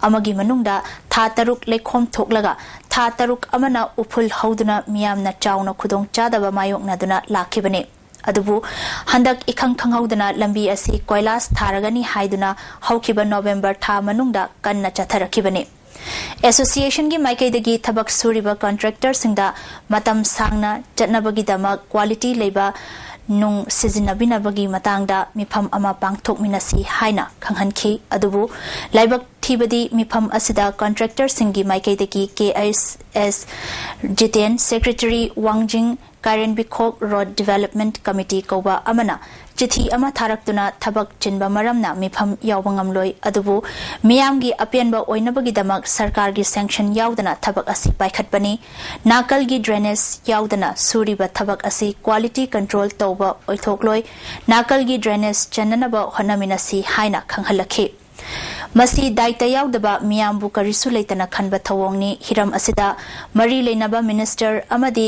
ꯑꯃꯒꯤ ꯃꯅꯨꯡꯗ ꯊꯥ ꯇꯔꯨꯛ ꯂꯩꯈꯣꯝ ꯊꯣꯛꯂꯒ ꯊꯥ ꯇꯔꯨꯛ ꯑꯃꯅ ꯎꯐꯨꯜ ꯍꯧꯗꯨꯅ ꯃꯤꯌꯥꯝꯅ ꯆꯥꯎꯅ ꯈꯨꯗꯣꯡꯆꯥꯗꯕ ꯃꯥꯌꯣꯛꯅꯗꯨꯅ ꯂꯥꯛꯈꯤꯕꯅꯤ꯫ ꯑꯗꯨꯕꯨ ꯍꯟꯗꯛ ꯏꯈꯪ ꯈꯪꯍꯧꯗꯅ ꯂꯝꯕꯤ ꯑꯁꯤ ꯀꯣꯏꯂꯥꯁ ꯊꯥꯔꯒꯅꯤ ꯍꯥꯏꯗꯨꯅ ꯍꯧꯈꯤꯕ ꯅꯣꯕꯦꯝꯕꯔ ꯊꯥ ꯃꯅꯨꯡꯗ ꯀꯟꯅ ꯆꯠꯊꯔꯛꯈꯤꯕꯅꯤ꯫ ꯑꯦꯁꯣꯁꯤꯌꯦꯁꯟꯒꯤ ꯃꯥꯏꯀꯩꯗꯒꯤ ꯊꯕꯛ ꯁꯨꯔꯤꯕ ꯀꯟꯇ꯭ꯔꯦꯛꯇꯔꯁꯤꯡꯗ ꯃꯇꯝ ꯁꯥꯡꯅ ꯆꯠꯅꯕꯒꯤꯗꯃꯛ ꯀ꯭ꯋꯥꯂꯤꯇꯤ ꯂꯩꯕ ꯅꯨꯡ ꯁꯤꯖꯤꯟꯅꯕꯤꯅꯕꯒꯤ ꯃꯇꯥꯡꯗ ꯃꯤꯐꯝ ꯑꯃ ꯄꯥꯡꯊꯣꯛꯃꯤꯟꯅꯁꯤ ꯍꯥꯏꯅ ꯈꯪꯍꯟꯈꯤ꯫ ꯑꯗꯨꯕꯨ ꯂꯥꯏꯕꯛ ꯊꯤꯕꯗꯤ ꯃꯤꯐꯝ ꯑꯁꯤꯗ ꯀꯟꯇ꯭ꯔꯦꯛꯇꯔꯁꯤꯡꯒꯤ ꯃꯥꯏꯀꯩꯗꯒꯤ ꯀꯦ ꯑꯩꯆ ꯑꯦꯁ ꯖꯤꯇꯦꯟ, ꯁꯦꯀ꯭ꯔꯦꯇꯔꯤ ꯋꯥꯡꯖꯤꯡ, ꯀꯥꯏꯔꯦꯟꯕꯤꯈꯣꯛ ꯔꯣꯗ ꯗꯤꯚꯦꯂꯞꯃꯦꯟꯠ ꯀꯃꯤꯇꯤ ꯀꯧꯕ ꯑꯃꯅ ꯆꯤꯊꯤ ꯑꯃ ꯊꯥꯔꯛꯇꯨꯅ ꯊꯕꯛ ꯆꯤꯟꯕ ꯃꯔꯝꯅ ꯃꯤꯐꯝ ꯌꯥꯎꯕ ꯉꯝꯂꯣꯏ, ꯑꯗꯨꯕꯨ ꯃꯤꯌꯥꯝꯒꯤ ꯑꯄꯦꯟꯕ ꯑꯣꯏꯅꯕꯒꯤꯗꯃꯛ ꯁꯔꯀꯥꯔꯒꯤ ꯁꯦꯡꯁꯟ ꯌꯥꯎꯗꯅ ꯊꯕꯛ ꯑꯁꯤ ꯄꯥꯏꯈꯠꯄꯅꯤ꯫ ꯅꯥꯀꯜꯒꯤ ꯗ꯭ꯔꯦꯅꯦꯖ ꯌꯥꯎꯗꯅ ꯁꯨꯔꯤꯕ ꯊꯕꯛ ꯑꯁꯤ ꯀ꯭ꯋꯥꯂꯤꯇꯤ ꯀꯟꯇ꯭ꯔꯣꯜ ꯇꯧꯕ ꯑꯣꯏꯊꯣꯛꯂꯣꯏ꯫ ꯅꯥꯀꯜꯒꯤ ꯗ꯭ꯔꯦꯅꯦꯖ ꯆꯟꯅꯅꯕ ꯍꯣꯠꯅꯃꯤꯟꯅꯁꯤ ꯍꯥꯏꯅ ꯈꯪꯍꯜꯂꯛꯈꯤ꯫ ꯃꯁꯤ ꯗꯥꯏꯇ ꯌꯥꯎꯗꯕ ꯃꯤꯌꯥꯝꯕꯨ ꯀꯔꯤꯁꯨ ꯂꯩꯇꯅ ꯈꯟꯕ ꯊꯧꯑꯣꯡꯅꯤ꯫ ꯍꯤꯔꯝ ꯑꯁꯤꯗ ꯃꯔꯤ ꯂꯩꯅꯕ ꯃꯤꯅꯤꯁꯇꯔ ꯑꯃꯗꯤ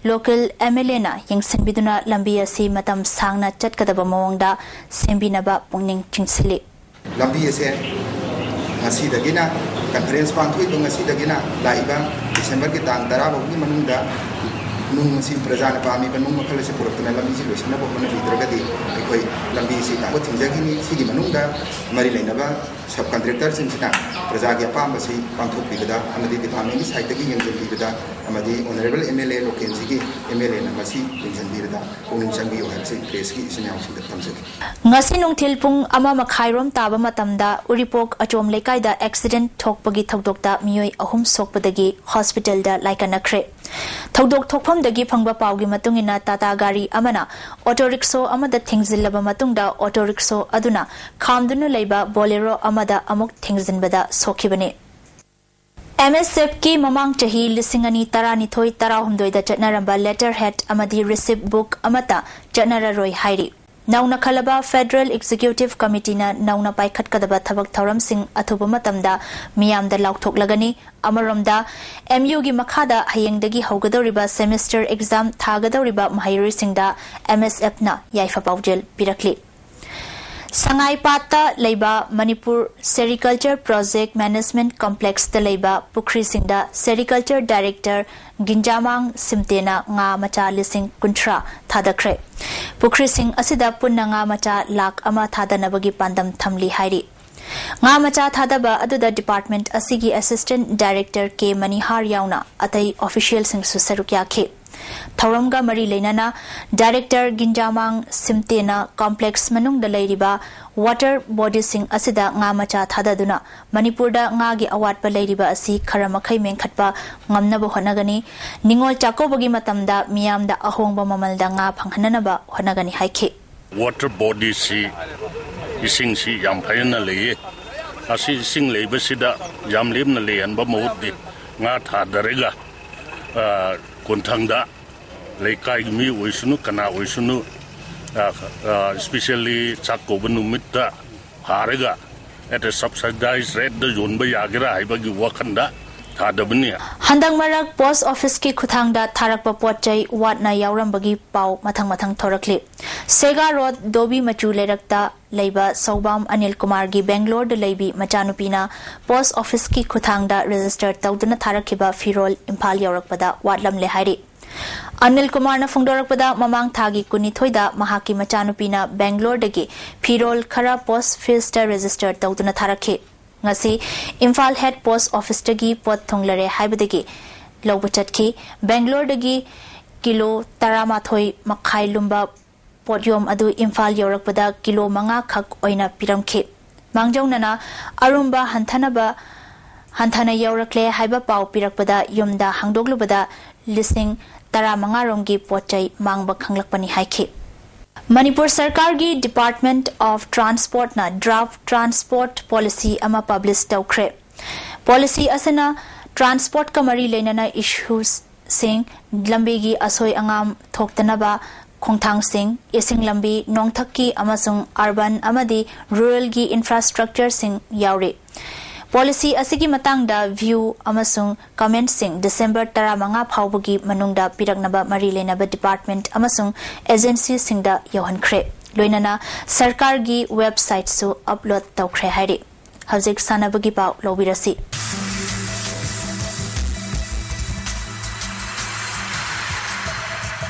ꯂꯣꯀꯦꯜ ꯑꯦꯝ ꯑꯦꯜ ꯑꯦꯅ ꯌꯦꯡꯁꯤꯟꯕꯤꯗꯨꯅ ꯂꯝꯕꯤ ꯑꯁꯤ ꯃꯇꯝ ꯁꯥꯡꯅ ꯆꯠꯀꯗꯕ ꯃꯑꯣꯡꯗ ꯁꯦꯝꯕꯤꯅꯕ ꯄꯨꯛꯅꯤꯡ ꯆꯤꯡꯁꯤꯜꯂꯤ꯫ ꯂꯝꯕꯤ ꯑꯁꯦ ꯉꯁꯤꯗꯒꯤꯅ ꯀꯟꯐꯔꯦꯟꯁ ꯄꯥꯡꯊꯣꯛꯏꯕ ꯉꯁꯤꯗꯒꯤꯅ ꯂꯥꯛꯏꯕ ꯗꯤꯁꯦꯝꯕꯔꯒꯤ ꯇꯥꯡ ꯇꯔꯥ ꯐꯥꯎꯒꯤ ꯃꯅꯨꯡꯗ ꯅꯨꯡ ꯑꯁꯤ ꯄ꯭ꯔꯖꯥꯅ ꯄꯥꯝꯃꯤꯕ ꯅꯨꯡ ꯃꯈꯜ ꯑꯁꯤ ꯄꯨꯔꯛꯇꯨꯅ ꯂꯝꯕꯤꯁꯤ ꯂꯣꯏꯁꯤꯟꯅꯕ ꯍꯣꯠꯅꯕꯤꯗ꯭ꯔꯒꯗꯤ ꯑꯩꯈꯣꯏ ꯂꯝꯕꯤꯁꯤ ꯇꯥꯕ ꯊꯤꯡꯖꯈꯤꯅꯤ꯫ ꯁꯤꯒꯤ ꯃꯅꯨꯡꯗ ꯃꯔꯤ ꯂꯩꯅꯕ ꯁꯕ ꯀꯟꯇ꯭ꯔꯦꯛꯇꯔꯁꯤꯡꯁꯤꯅ ꯄ꯭ꯔꯖꯥꯒꯤ ꯑꯄꯥꯝꯕꯁꯤ ꯄꯥꯡꯊꯣꯛꯄꯤꯕꯗ ꯑꯃꯗꯤ ꯗꯤꯄꯥꯔꯠꯃꯦꯟꯒꯤ ꯁꯥꯏꯠꯇꯒꯤ ꯌꯦꯡꯁꯤꯟꯕꯤꯕꯗ ꯑꯃꯗꯤ ꯑꯣꯅꯔꯦꯕꯜ ꯑꯦꯝ ꯑꯦꯜ ꯑꯦ ꯂꯣꯀꯦꯜꯁꯤꯒꯤ ꯑꯦꯝ ꯑꯦꯜ ꯑꯦꯅ ꯃꯁꯤ ꯌꯦꯡꯁꯤꯟꯕꯤꯕꯗ ꯄꯨꯛꯅꯤꯡ ꯆꯪꯕꯤꯌꯨ ꯍꯥꯏꯕꯁꯤ ꯄ꯭ꯔꯦꯁꯀꯤ ꯏꯆꯤꯟ ꯏꯅꯥꯎꯁꯤꯡꯗ ꯊꯝꯖꯒꯦ꯫ ꯉꯁꯤ ꯅꯨꯡꯊꯤꯜ ꯄꯨꯡ ꯑꯃ ꯃꯈꯥꯏꯔꯣꯝ ꯇꯥꯕ ꯃꯇꯝꯗ ꯎꯔꯤꯄꯣꯛ ꯑꯆꯣꯝ ꯂꯩꯀꯥꯏꯗ ꯑꯦꯛꯁꯤꯗꯦꯟꯠ ꯊꯣꯛꯄꯒꯤ ꯊꯧꯗꯣꯛꯇ ꯃꯤꯑꯣꯏ ꯑꯍꯨꯝ ꯁꯣꯛꯄꯗꯒꯤ ꯍꯣꯁꯄꯤꯇꯥꯜꯗ ꯂꯥꯏꯀꯠꯅꯈ꯭ꯔꯦ꯫ ꯊꯧꯗꯣꯛ ꯊꯣꯛꯐꯝꯗꯒꯤ ꯐꯪꯕ ꯄꯥꯎꯒꯤ ꯃꯇꯨꯡ ꯏꯟꯅ ꯇꯥꯇꯥ ꯒꯥꯔꯤ ꯑꯃꯅ ꯑꯣꯇꯣ ꯔꯤꯛꯁꯣ ꯑꯃꯗ ꯊꯦꯡꯖꯤꯜꯂꯕ ꯃꯇꯨꯡꯗ ꯑꯣꯇꯣ ꯔꯤꯛꯁꯣ ꯑꯗꯨꯅ ꯈꯥꯝꯗꯨꯅ ꯂꯩꯕ ꯕꯣꯂꯦꯔꯣ ꯑꯃꯗ ꯑꯃꯨꯛ ꯊꯦꯡꯖꯤꯟꯕꯗ ꯁꯣꯛꯈꯤꯕꯅꯤ꯫ ꯑꯦꯝ ꯑꯦꯁ ꯑꯦꯐꯀꯤ ꯃꯃꯥꯡ ꯆꯍꯤ ꯂꯤꯁꯤꯡ ꯑꯅꯤ ꯇꯔꯥꯅꯤꯊꯣꯏ ꯇꯔꯥꯍꯨꯝꯗꯣꯏꯗ ꯆꯠꯅꯔꯝꯕ ꯂꯦꯇꯔ ꯍꯦꯗ ꯑꯃꯗꯤ ꯔꯤꯁꯤꯞ ꯕꯨꯛ ꯑꯃꯠꯇ ꯆꯠꯅꯔꯔꯣꯏ ꯍꯥꯏꯔꯤ꯫ ꯅꯧꯅ ꯈꯜꯂꯕ ꯐꯦꯗꯔꯦꯜ ꯑꯦꯛꯖꯤꯀ꯭ꯌꯨꯇꯤꯚ ꯀꯃꯤꯇꯤꯅ ꯅꯧꯅ ꯄꯥꯏꯈꯠꯀꯗꯕ ꯊꯕꯛ ꯊꯧꯔꯝꯁꯤꯡ ꯑꯊꯨꯕ ꯃꯇꯝꯗ ꯃꯤꯌꯥꯝꯗ ꯂꯥꯎꯊꯣꯛꯂꯒꯅꯤ꯫ ꯑꯃꯔꯣꯝꯗ, ꯑꯦꯝ ꯌꯨꯒꯤ ꯃꯈꯥꯗ ꯍꯌꯦꯡꯗꯒꯤ ꯍꯧꯒꯗꯧꯔꯤꯕ ꯁꯦꯃꯤꯁꯇꯔ ꯑꯦꯛꯖꯥꯝ ꯊꯥꯒꯗꯧꯔꯤꯕ ꯃꯍꯩꯔꯣꯏꯁꯤꯡꯗ ꯑꯦꯝ ꯑꯦꯁ ꯑꯦꯐꯅ ꯌꯥꯏꯐ ꯄꯥꯎꯖꯦꯜ ꯄꯤꯔꯛꯂꯤ꯫ ꯁꯉꯥꯏꯄꯥꯠꯇ ꯂꯩꯕ ꯃꯅꯤꯄꯨꯔ ꯁꯦꯔꯤꯀꯜꯆꯔ ꯄ꯭ꯔꯣꯖꯦꯛ ꯃꯦꯅꯦꯖꯃꯦꯟꯠ ꯀꯣꯝꯄ꯭ꯂꯦꯛꯁꯇ ꯂꯩꯕ ꯄꯨꯈ꯭ꯔꯤꯁꯤꯡꯗ ꯁꯦꯔꯤꯀꯜꯆꯔ ꯗꯥꯏꯔꯦꯛꯇꯔ ꯒꯤꯟꯖꯥꯃꯥꯡ ꯁꯤꯝꯇꯦꯅ ꯉꯥ ꯃꯆꯥ ꯂꯤꯁꯤꯡ ꯀꯨꯟꯊ꯭ꯔꯥ ꯊꯥꯗꯈ꯭ꯔꯦ꯫ ꯄꯨꯈ꯭ꯔꯤꯁꯤꯡ ꯑꯁꯤꯗ ꯄꯨꯟꯅ ꯉꯥ ꯃꯆꯥ ꯂꯥꯈ ꯑꯃ ꯊꯥꯗꯅꯕꯒꯤ ꯄꯥꯟꯗꯝ ꯊꯝꯂꯤ ꯍꯥꯏꯔꯤ꯫ ꯉꯥ ꯃꯆꯥ ꯊꯥꯗꯕ ꯑꯗꯨꯗ department ꯑꯁꯤꯒꯤ assistant director ꯀꯦ ꯃꯅꯤꯍꯥꯔ ꯌꯥꯎꯅ ꯑꯇꯩ officialꯁꯤꯡꯁꯨ ꯁꯔꯨꯛ ꯌꯥꯈꯤ꯫ ꯊꯧꯔꯝꯒ ꯃꯔꯤ ꯂꯩꯅꯅ director ꯒꯤꯟꯖꯥꯃꯥꯡ ꯁꯤꯝꯇꯦꯅ complex ꯃꯅꯨꯡꯗ ꯂꯩꯔꯤꯕ water bodyꯁꯤꯡ ꯑꯁꯤꯗ ꯉꯥ ꯃꯆꯥ ꯊꯥꯗꯗꯨꯅ ꯃꯅꯤꯄꯨꯔꯗ ꯉꯥꯒꯤ ꯑꯋꯥꯠꯄ ꯂꯩꯔꯤꯕ ꯑꯁꯤ ꯈꯔ ꯃꯈꯩ ꯃꯦꯟꯈꯠꯄ ꯉꯝꯅꯕ ꯍꯣꯠꯅꯒꯅꯤ꯫ ꯅꯤꯉꯣꯜ ꯆꯥꯛꯀꯧꯕꯒꯤ ꯃꯇꯝꯗ ꯃꯤꯌꯥꯝꯗ ꯑꯍꯣꯡꯕ ꯃꯃꯜꯗ ꯉꯥ ꯐꯪꯍꯟꯅꯅꯕ ꯍꯣꯠꯅꯒꯅꯤ ꯍꯥꯏꯈꯤ꯫ Water bodyꯁꯤ, ꯏꯁꯤꯡꯁꯤ ꯌꯥꯝ ꯐꯖꯅ ꯂꯩꯌꯦ꯫ ꯑꯁꯤ ꯏꯁꯤꯡ ꯂꯩꯕꯁꯤꯗ ꯌꯥꯝ ꯂꯦꯝꯅ ꯂꯩꯍꯟꯕ ꯃꯍꯨꯠꯇꯤ ꯉꯥ ꯊꯥꯗꯔꯒ, ꯑ, ꯀꯣꯟꯊꯪꯗ ꯂꯩꯀꯥꯏꯒꯤ ꯃꯤ ꯑꯣꯏꯁꯅꯨ, ꯀꯅꯥ ꯑꯣꯏꯁꯅꯨ, ꯑ, ꯑ, especially ꯆꯥꯛꯀꯧꯕ ꯅꯨꯃꯤꯠꯇ ꯐꯥꯔꯒ at a subsidized rateꯇ ꯌꯣꯟꯕ ꯌꯥꯒꯦꯔꯥ ꯍꯥꯏꯕꯒꯤ ꯋꯥꯈꯜꯗ ꯊꯥꯗꯕꯅꯤ꯫ ꯍꯟꯗꯛ ꯃꯔꯛ post officeꯀꯤ ꯈꯨꯠꯊꯥꯡꯗ ꯊꯥꯔꯛꯄ ꯄꯣꯠ ꯆꯩ ꯋꯥꯠꯅ ꯌꯥꯎꯔꯝꯕꯒꯤ ꯄꯥꯎ ꯃꯊꯪ ꯃꯊꯪ ꯊꯣꯔꯛꯂꯤ꯫ ꯁꯦꯒꯥ ꯔꯣꯗ ꯗꯣꯕꯤ ꯃꯆꯨ ꯂꯩꯔꯛꯇ ꯂꯩꯕ ꯁꯧꯕꯥꯝ ꯑꯅꯤꯜ ꯀꯨꯃꯥꯔꯒꯤ ꯕꯦꯡꯒ꯭ꯂꯣꯔꯗ ꯂꯩꯕꯤ ꯃꯆꯥꯅꯨꯄꯤꯅ post officeꯀꯤ ꯈꯨꯠꯊꯥꯡꯗ register ꯇꯧꯗꯨꯅ ꯊꯥꯔꯛꯈꯤꯕ ꯐꯤꯔꯣꯜ ꯏꯝꯐꯥꯜ ꯌꯧꯔꯛꯄꯗ ꯋꯥꯠꯂꯝꯂꯦ ꯍꯥꯏꯔꯤ꯫ ꯑꯅꯤꯜ ꯀꯨꯃꯥꯔꯅ ꯐꯣꯡꯗꯣꯔꯛꯄꯗ, ꯃꯃꯥꯡ ꯊꯥꯒꯤ ꯀꯨꯟꯅꯤꯊꯣꯏꯗ ꯃꯍꯥꯛꯀꯤ ꯃꯆꯥꯅꯨꯄꯤꯅ ꯕꯦꯡꯒ꯭ꯂꯣꯔꯗꯒꯤ ꯐꯤꯔꯣꯜ ꯈꯔ post officeꯇ register ꯇꯧꯗꯨꯅ ꯊꯥꯔꯛꯈꯤ꯫ ꯉꯁꯤ ꯏꯝꯐꯥꯜ head post officeꯇꯒꯤ ꯄꯣꯠ ꯊꯨꯡꯂꯔꯦ ꯍꯥꯏꯕꯗꯒꯤ ꯂꯧꯕ ꯆꯠꯈꯤ꯫ ꯕꯦꯡꯒ꯭ꯂꯣꯔꯗꯒꯤ ꯀꯤꯂꯣ ꯇꯔꯥꯃꯥꯊꯣꯏ ꯃꯈꯥꯏ ꯂꯨꯝꯕ ꯄꯣꯠꯌꯣꯝ ꯑꯗꯨ ꯏꯝꯐꯥꯜ ꯌꯧꯔꯛꯄꯗ ꯀꯤꯂꯣ ꯃꯉꯥ ꯈꯛ ꯑꯣꯏꯅ ꯄꯤꯔꯝꯈꯤ꯫ ꯃꯥꯡꯖꯧꯅꯅ ꯑꯔꯨꯝꯕ ꯍꯟꯊꯅꯕ, ꯍꯟꯊꯅ ꯌꯧꯔꯛꯂꯦ ꯍꯥꯏꯕ ꯄꯥꯎ ꯄꯤꯔꯛꯄꯗ ꯌꯨꯝꯗ ꯍꯥꯡꯗꯣꯛꯂꯨꯕꯗ ꯂꯤꯁꯤꯡ ꯇꯔꯥꯃꯉꯥ ꯔꯣꯝꯒꯤ ꯄꯣꯠ ꯆꯩ ꯃꯥꯡꯕ ꯈꯪꯂꯛꯄꯅꯤ ꯍꯥꯏꯈꯤ꯫ ꯃꯅꯤꯄꯨꯔ ꯁꯔꯀꯥꯔꯒꯤ Department of Transportꯅ draft transport policy ꯑꯃ publish ꯇꯧꯈ꯭ꯔꯦ꯫ Policy ꯑꯁꯤꯅ transportꯀ ꯃꯔꯤ ꯂꯩꯅꯅ issuesꯁꯤꯡ, ꯂꯝꯕꯤꯒꯤ ꯑꯁꯣꯏ ꯑꯉꯥꯝ ꯊꯣꯛꯇꯅꯕ ꯈꯣꯡꯊꯥꯡꯁꯤꯡ, ꯏꯁꯤꯡ ꯂꯝꯕꯤ, ꯅꯣꯡꯊꯛꯀꯤ ꯑꯃꯁꯨꯡ urban ꯑꯃꯗꯤ ruralꯒꯤ infrastructureꯁꯤꯡ ꯌꯥꯎꯔꯤ꯫ Policy ꯑꯁꯤꯒꯤ ꯃꯇꯥꯡꯗ view ꯑꯃꯁꯨꯡ commentꯁꯤꯡ December ꯇꯔꯥꯃꯉꯥ ꯐꯥꯎꯕꯒꯤ ꯃꯅꯨꯡꯗ ꯄꯤꯔꯛꯅꯕ ꯃꯔꯤ ꯂꯩꯅꯕ department ꯑꯃꯁꯨꯡ agencyꯁꯤꯡꯗ ꯌꯧꯍꯟꯈ꯭ꯔꯦ꯫ ꯂꯣꯏꯅꯅ ꯁꯔꯀꯥꯔꯒꯤ websiteꯁꯨ upload ꯇꯧꯈ꯭ꯔꯦ ꯍꯥꯏꯔꯤ꯫ ꯍꯧꯖꯤꯛ ꯁꯥꯟꯅꯕꯒꯤ ꯄꯥꯎ ꯂꯧꯕꯤꯔꯁꯤ꯫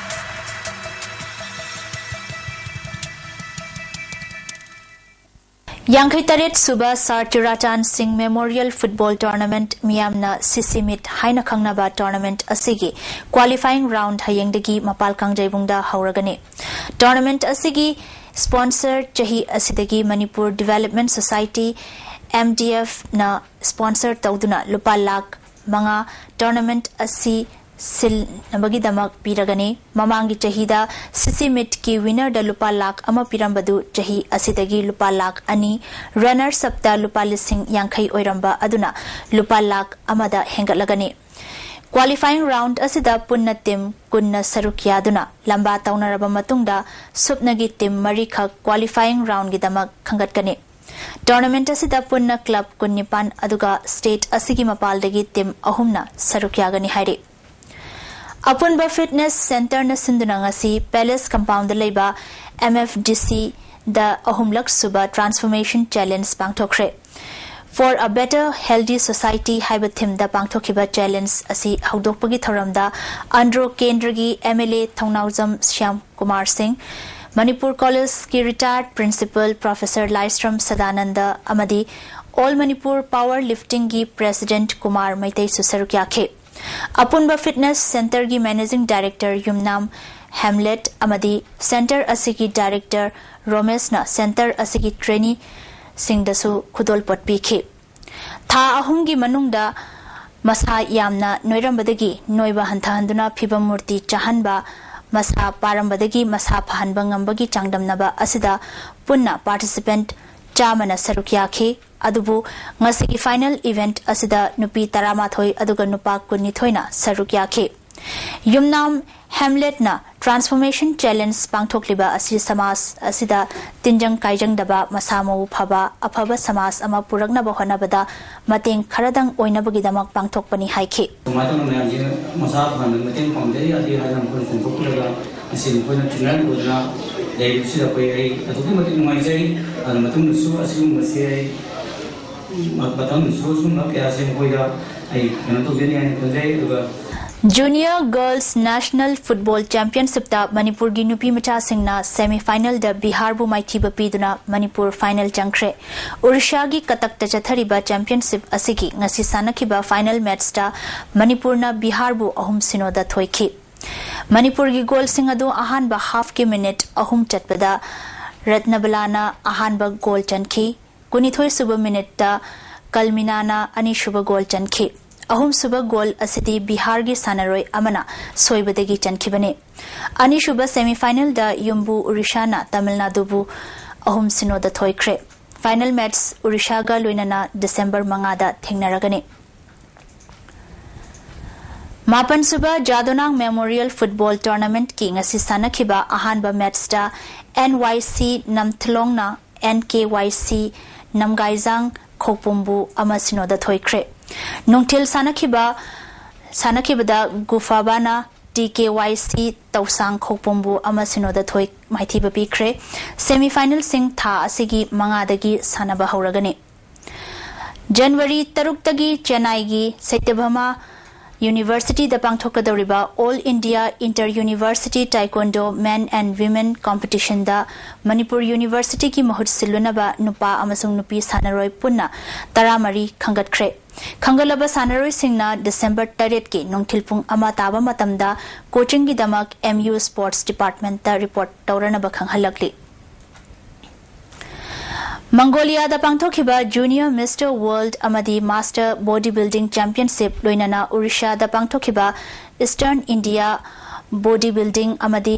ꯌꯥꯡꯈꯩ ꯇꯔꯦꯠ ꯁꯨꯕ ꯁꯥꯔ ꯆꯨꯔꯥꯆꯥꯟ ꯁꯤꯡ ꯃꯦꯃꯣꯔꯤꯌꯦꯜ ꯐꯨꯠꯕꯣꯜ ꯇꯣꯔꯅꯥꯃꯦꯟꯠ, ꯃꯤꯌꯥꯝꯅ ꯁꯤꯁꯤ ꯃꯤꯠ ꯍꯥꯏꯅ ꯈꯪꯅꯕ ꯇꯣꯔꯅꯥꯃꯦꯟꯠ ꯑꯁꯤꯒꯤ ꯀ꯭ꯋꯥꯂꯤꯐꯥꯏꯌꯤꯡ ꯔꯥꯎꯟꯗ ꯍꯌꯦꯡꯗꯒꯤ ꯃꯄꯥꯜ ꯀꯥꯡꯖꯩꯕꯨꯡꯗ ꯍꯧꯔꯒꯅꯤ꯫ ꯇꯣꯔꯅꯥꯃꯦꯟꯠ ꯑꯁꯤꯒꯤ ꯁ꯭ꯄꯣꯟꯁꯔ ꯆꯍꯤ ꯑꯁꯤꯗꯒꯤ Manipur development society, M D ꯑꯦꯐꯅ ꯁ꯭ꯄꯣꯟꯁꯔ ꯇꯧꯗꯨꯅ ꯂꯨꯄꯥ ꯂꯥꯈ ꯃꯉꯥ ꯇꯣꯔꯅꯥꯃꯦꯟꯠ ꯑꯁꯤ ꯁꯤꯟꯅꯕꯒꯤꯗꯃꯛ ꯄꯤꯔꯒꯅꯤ꯫ ꯃꯃꯥꯡꯒꯤ ꯆꯍꯤꯗ ꯁꯤꯁꯤ ꯃꯤꯠꯀꯤ ꯋꯤꯅꯔꯗ ꯂꯨꯄꯥ ꯂꯥꯈ ꯑꯃ ꯄꯤꯔꯝꯕꯗꯨ ꯆꯍꯤ ꯑꯁꯤꯗꯒꯤ ꯂꯨꯄꯥ ꯂꯥꯈ ꯑꯅꯤ, ꯔꯅꯔꯁ ꯑꯞꯇ ꯂꯨꯄꯥ ꯂꯤꯁꯤꯡ ꯌꯥꯡꯈꯩ ꯑꯣꯏꯔꯝꯕ ꯑꯗꯨꯅ ꯂꯨꯄꯥ ꯂꯥꯈ ꯑꯃꯗ ꯍꯦꯟꯒꯠꯂꯒꯅꯤ꯫ ꯀ꯭ꯋꯥꯂꯤꯐꯥꯏꯌꯤꯡ ꯔꯥꯎꯟꯗ ꯑꯁꯤꯗ ꯄꯨꯟꯅ ꯇꯤꯝ ꯀꯨꯟꯅ ꯁꯔꯨꯛ ꯌꯥꯗꯨꯅ ꯂꯝꯕꯥ ꯇꯧꯅꯔꯕ ꯃꯇꯨꯡꯗ ꯁꯨꯞꯅꯒꯤ ꯇꯤꯝ ꯃꯔꯤꯈꯛ ꯀ꯭ꯋꯥꯂꯤꯐꯥꯏꯌꯤꯡ ꯔꯥꯎꯟꯗꯒꯤꯗꯃꯛ ꯈꯟꯒꯠꯀꯅꯤ꯫ ꯇꯣꯔꯅꯥꯃꯦꯟꯠ ꯑꯁꯤꯗ ꯄꯨꯟꯅ ꯀ꯭ꯂꯕ ꯀꯨꯟꯅꯤꯄꯥꯟ ꯑꯗꯨꯒ ꯁ꯭ꯇꯦꯠ ꯑꯁꯤꯒꯤ ꯃꯄꯥꯜꯗꯒꯤ ꯇꯤꯝ ꯑꯍꯨꯝꯅ ꯁꯔꯨꯛ ꯌꯥꯒꯅꯤ ꯍꯥꯏꯔꯤ꯫ ꯑꯄꯨꯟꯕ ꯐꯤꯠꯅꯦꯁ ꯁꯦꯟꯇꯔꯅ ꯁꯤꯟꯗꯨꯅ ꯉꯁꯤ ꯄꯦꯂꯦꯁ ꯀꯝꯄꯥꯎꯟꯗ ꯂꯩꯕ ꯑꯦꯝ ꯑꯦꯐ ꯗꯤ ꯁꯤꯗ ꯑꯍꯨꯝꯂꯛ ꯁꯨꯕ ꯇ꯭ꯔꯥꯟꯁꯐꯣꯔꯃꯦꯁꯟ ꯆꯦꯂꯦꯟꯖ ꯄꯥꯡꯊꯣꯛꯈ꯭ꯔꯦ꯫ For a Better Healthy Society ꯍꯥꯏꯕ ꯊꯤꯝꯗ ꯄꯥꯡꯊꯣꯛꯈꯤꯕ ꯆꯦꯂꯦꯟꯖ ꯑꯁꯤ ꯍꯧꯗꯣꯛꯄꯒꯤ ꯊꯧꯔꯝꯗ ꯑꯟꯗ꯭ꯔꯣ ꯀꯦꯟꯗ꯭ꯔꯒꯤ M L A Thounaojam Shyam Kumar Singh, Manipur ꯀꯣꯂꯦꯖꯀꯤ ꯔꯤꯇꯥꯌꯔꯗ ꯄ꯭ꯔꯤꯟꯁꯤꯄꯜ ꯄ꯭ꯔꯣꯐꯦꯁꯔ ꯂꯥꯏꯁ꯭ꯔꯝ ꯁꯗꯥꯅꯟꯗ ꯑꯃꯗꯤ ꯑꯣꯜ ꯃꯅꯤꯄꯨꯔ ꯄꯥꯋꯔ ꯂꯤꯐꯇꯤꯡꯒꯤ ꯄ꯭ꯔꯦꯁꯤꯗꯦꯟꯠ ꯀꯨꯃꯥꯔ ꯃꯩꯇꯩꯁꯨ ꯁꯔꯨꯛ ꯌꯥꯈꯤ꯫ ꯑꯄꯨꯟꯕ ꯐꯤꯠꯅꯦꯁ ꯁꯦꯟꯇꯔꯒꯤ ꯃꯦꯅꯦꯖꯤꯡ ꯗꯥꯏꯔꯦꯛꯇꯔ ꯌꯨꯝꯅꯥꯝ ꯍꯦꯝꯂꯦꯠ ꯑꯃꯗꯤ ꯁꯦꯟꯇꯔ ꯑꯁꯤꯒꯤ ꯗꯥꯏꯔꯦꯛꯇꯔ ꯔꯣꯃꯦꯁꯅ ꯁꯦꯟꯇꯔ ꯑꯁꯤꯒꯤ ꯇ꯭ꯔꯦꯅꯤꯁꯤꯡꯗꯁꯨ ꯈꯨꯗꯣꯜꯄꯣꯠ ꯄꯤꯈꯤ꯫ ꯊꯥ ꯑꯍꯨꯝꯒꯤ ꯃꯅꯨꯡꯗ ꯃꯁꯥ ꯌꯥꯝꯅ ꯅꯣꯏꯔꯝꯕꯗꯒꯤ ꯅꯣꯏꯕ ꯍꯟꯊꯍꯟꯗꯨꯅ ꯐꯤꯕꯝ ꯃꯨꯔꯇꯤ ꯆꯥꯍꯟꯕ, ꯃꯁꯥ ꯄꯥꯔꯝꯕꯗꯒꯤ ꯃꯁꯥ ꯐꯍꯟꯕ ꯉꯝꯕꯒꯤ ꯆꯥꯡꯗꯝꯅꯕ ꯑꯁꯤꯗ ꯄꯨꯟꯅ ꯄꯥꯔꯇꯤꯁꯤꯄꯦꯟꯠ ꯆꯥꯝꯃꯅ ꯁꯔꯨꯛ ꯌꯥꯈꯤ꯫ ꯑꯗꯨꯕꯨ ꯉꯁꯤꯒꯤ ꯐꯥꯏꯅꯦꯜ ꯏꯚꯦꯟꯠ ꯑꯁꯤꯗ ꯅꯨꯄꯤ ꯇꯔꯥꯃꯥꯊꯣꯏ ꯑꯗꯨꯒ ꯅꯨꯄꯥ ꯀꯨꯟꯅꯤꯊꯣꯏꯅ ꯁꯔꯨꯛ ꯌꯥꯈꯤ꯫ ꯌꯨꯝꯅꯥꯝ ꯍꯦꯝꯂꯦꯠꯅ ꯇ꯭ꯔꯥꯟꯁꯐꯣꯔꯃꯦꯁꯟ ꯆꯦꯂꯦꯟꯖ ꯄꯥꯡꯊꯣꯛꯂꯤꯕ ꯑꯁꯤ ꯁꯃꯥꯖ ꯑꯁꯤꯗ ꯇꯤꯟꯖꯪ ꯀꯥꯏꯖꯪꯗꯕ, ꯃꯁꯥ ꯃꯎ ꯐꯕ, ꯑꯐꯕ ꯁꯃꯥꯖ ꯑꯃ ꯄꯨꯔꯛꯅꯕ ꯍꯣꯠꯅꯕꯗ ꯃꯇꯦꯡ ꯈꯔꯗꯪ ꯑꯣꯏꯅꯕꯒꯤꯗꯃꯛ ꯄꯥꯡꯊꯣꯛꯄꯅꯤ ꯍꯥꯏꯈꯤ꯫ ꯁꯨꯃꯥꯏꯅ ꯇꯧꯅ ꯃꯌꯥꯝꯁꯦ ꯃꯁꯥ ꯐꯍꯟꯕꯗ ꯃꯇꯦꯡ ꯄꯥꯡꯖꯔꯤ, ꯑꯗꯨ ꯍꯥꯏꯅ ꯃꯈꯣꯏꯅ ꯐꯣꯡꯗꯣꯛꯄꯤꯔꯒ ꯉꯁꯤ ꯃꯈꯣꯏꯅ ꯇ꯭ꯔꯦꯅꯔ ꯑꯣꯏꯗꯨꯅ ꯂꯩꯕꯁꯤꯗ ꯑꯩꯈꯣꯏ, ꯑꯩ ꯑꯗꯨꯛꯀꯤ ꯃꯇꯤꯛ ꯅꯨꯡꯉꯥꯏꯖꯩ꯫ ꯑꯗꯨꯅ ꯃꯇꯨꯡꯗꯁꯨ ꯑꯁꯤꯒꯨꯝꯕꯁꯦ ꯑꯩ ꯃ-, ꯃꯊꯪꯗꯁꯨ ꯑꯁꯤꯒꯨꯝꯕ ꯀꯌꯥꯁꯦ ꯃꯈꯣꯏꯗ ꯑꯩ ꯀꯩꯅꯣ ꯇꯧꯖꯅꯤ ꯍꯥꯏꯅ ꯈꯟꯖꯩ꯫ ꯑꯗꯨꯒ Junior Girls National Football Championshipꯇ ꯃꯅꯤꯄꯨꯔꯒꯤ ꯅꯨꯄꯤ ꯃꯆꯥꯁꯤꯡꯅ semifinalꯗ ꯕꯤꯍꯥꯔꯕꯨ ꯃꯥꯏꯊꯤꯕ ꯄꯤꯗꯨꯅ ꯃꯅꯤꯄꯨꯔ final ꯆꯪꯈ꯭ꯔꯦ꯫ ꯑꯣꯔꯤꯁꯥꯒꯤ ꯀꯇꯛꯇ ꯆꯠꯊꯔꯤꯕ championship ꯑꯁꯤꯒꯤ ꯉꯁꯤ ꯁꯥꯟꯅꯈꯤꯕ final matchꯇ ꯃꯅꯤꯄꯨꯔꯅ ꯕꯤꯍꯥꯔꯕꯨ ꯑꯍꯨꯝ ꯁꯤꯅꯣꯗ ꯊꯣꯏꯈꯤ꯫ ꯃꯅꯤꯄꯨꯔꯒꯤ ꯒꯣꯜꯁꯤꯡ ꯑꯗꯨ ꯑꯍꯥꯟꯕ halfꯀꯤ minute ꯑꯍꯨꯝ ꯆꯠꯄꯗ ꯔꯠꯅꯕꯂꯥꯅ ꯑꯍꯥꯟꯕ ꯒꯣꯜ ꯆꯟꯈꯤ꯫ ꯀꯨꯟꯅꯤꯊꯣꯏ ꯁꯨꯕ minuteꯇ ꯀꯜꯃꯤꯅꯥꯅ ꯑꯅꯤꯁꯨꯕ ꯒꯣꯜ ꯆꯟꯈꯤ꯫ ꯑꯍꯨꯝꯁꯨꯕ ꯒꯣꯜ ꯑꯁꯤꯗꯤ ꯕꯤꯍꯥꯔꯒꯤ ꯁꯥꯟꯅꯔꯣꯏ ꯑꯃꯅ ꯁꯣꯏꯕꯗꯒꯤ ꯆꯟꯈꯤꯕꯅꯤ꯫ ꯑꯅꯤꯁꯨꯕ semifinalꯗ ꯌꯨꯝꯕꯨ ꯑꯣꯔꯤꯁꯥꯅ ꯇꯥꯃꯤꯜ ꯅꯥꯗꯨꯕꯨ ꯑꯍꯨꯝ ꯁꯤꯅꯣꯗ ꯊꯣꯏꯈ꯭ꯔꯦ꯫ Final match ꯑꯣꯔꯤꯁꯥꯒ ꯂꯣꯏꯅꯅ December ꯃꯉꯥꯗ ꯊꯦꯡꯅꯔꯒꯅꯤ꯫ ꯃꯥꯄꯟꯁꯨꯕ ꯖꯥꯗꯣꯅꯥꯡ Memorial Football Tournamentꯀꯤ ꯉꯁꯤ ꯁꯥꯟꯅꯈꯤꯕ ꯑꯍꯥꯟꯕ matchꯇ NYC ꯅꯝꯊꯂꯣꯡꯅ NKYC ꯅꯝꯒꯥꯏꯖꯥꯡ ꯈꯣꯛꯄꯨꯝꯕꯨ ꯑꯃ ꯁꯤꯅꯣꯗ ꯊꯣꯏꯈ꯭ꯔꯦ꯫ ꯅꯨꯡꯊꯤꯜ ꯁꯥꯟꯅꯈꯤꯕ ꯁꯥꯟꯅꯈꯤꯕꯗ ꯒꯨꯐꯥꯕꯥꯅ TKYC ꯇꯧꯁꯥꯡ ꯈꯣꯛꯄꯨꯝꯕꯨ ꯑꯃ ꯁꯤꯅꯣꯗ ꯊꯣꯏ ꯃꯥꯏꯊꯤꯕ ꯄꯤꯈ꯭ꯔꯦ꯫ Semifinalꯁꯤꯡ ꯊꯥ ꯑꯁꯤꯒꯤ ꯃꯉꯥꯗꯒꯤ ꯁꯥꯟꯅꯕ ꯍꯧꯔꯒꯅꯤ꯫ January ꯇꯔꯨꯛꯇꯒꯤ ꯆꯦꯟꯅꯥꯏꯒꯤ ꯁꯇ꯭ꯌꯚꯥꯃꯥ Universityꯗ ꯄꯥꯡꯊꯣꯛꯀꯗꯧꯔꯤꯕ All India Inter University Taekwondo Men and Women Competitionꯗ Manipur Universityꯒꯤ ꯃꯍꯨꯠ ꯁꯤꯜꯂꯨꯅꯕ ꯅꯨꯄꯥ ꯑꯃꯁꯨꯡ ꯅꯨꯄꯤ ꯁꯥꯟꯅꯔꯣꯏ ꯄꯨꯟꯅ ꯇꯔꯥꯃꯔꯤ ꯈꯟꯒꯠꯈ꯭ꯔꯦ꯫ ꯈꯟꯒꯠꯂꯕ ꯁꯥꯟꯅꯔꯣꯏꯁꯤꯡꯅ December ꯇꯔꯦꯠꯀꯤ ꯅꯨꯡꯊꯤꯜ ꯄꯨꯡ ꯑꯃ ꯇꯥꯕ ꯃꯇꯝꯗ coachingꯒꯤꯗꯃꯛ MU Sports Departmentꯇ report ꯇꯧꯔꯅꯕ ꯈꯪꯍꯜꯂꯛꯂꯤ꯫ ꯃꯪꯒꯣꯂꯤꯌꯥꯗ ꯄꯥꯡꯊꯣꯛꯈꯤꯕ Junior Mister World ꯑꯃꯗꯤ Master Body Building Championship ꯂꯣꯏꯅꯅ ꯑꯣꯔꯤꯁꯥꯗ ꯄꯥꯡꯊꯣꯛꯈꯤꯕ Eastern India Body Building ꯑꯃꯗꯤ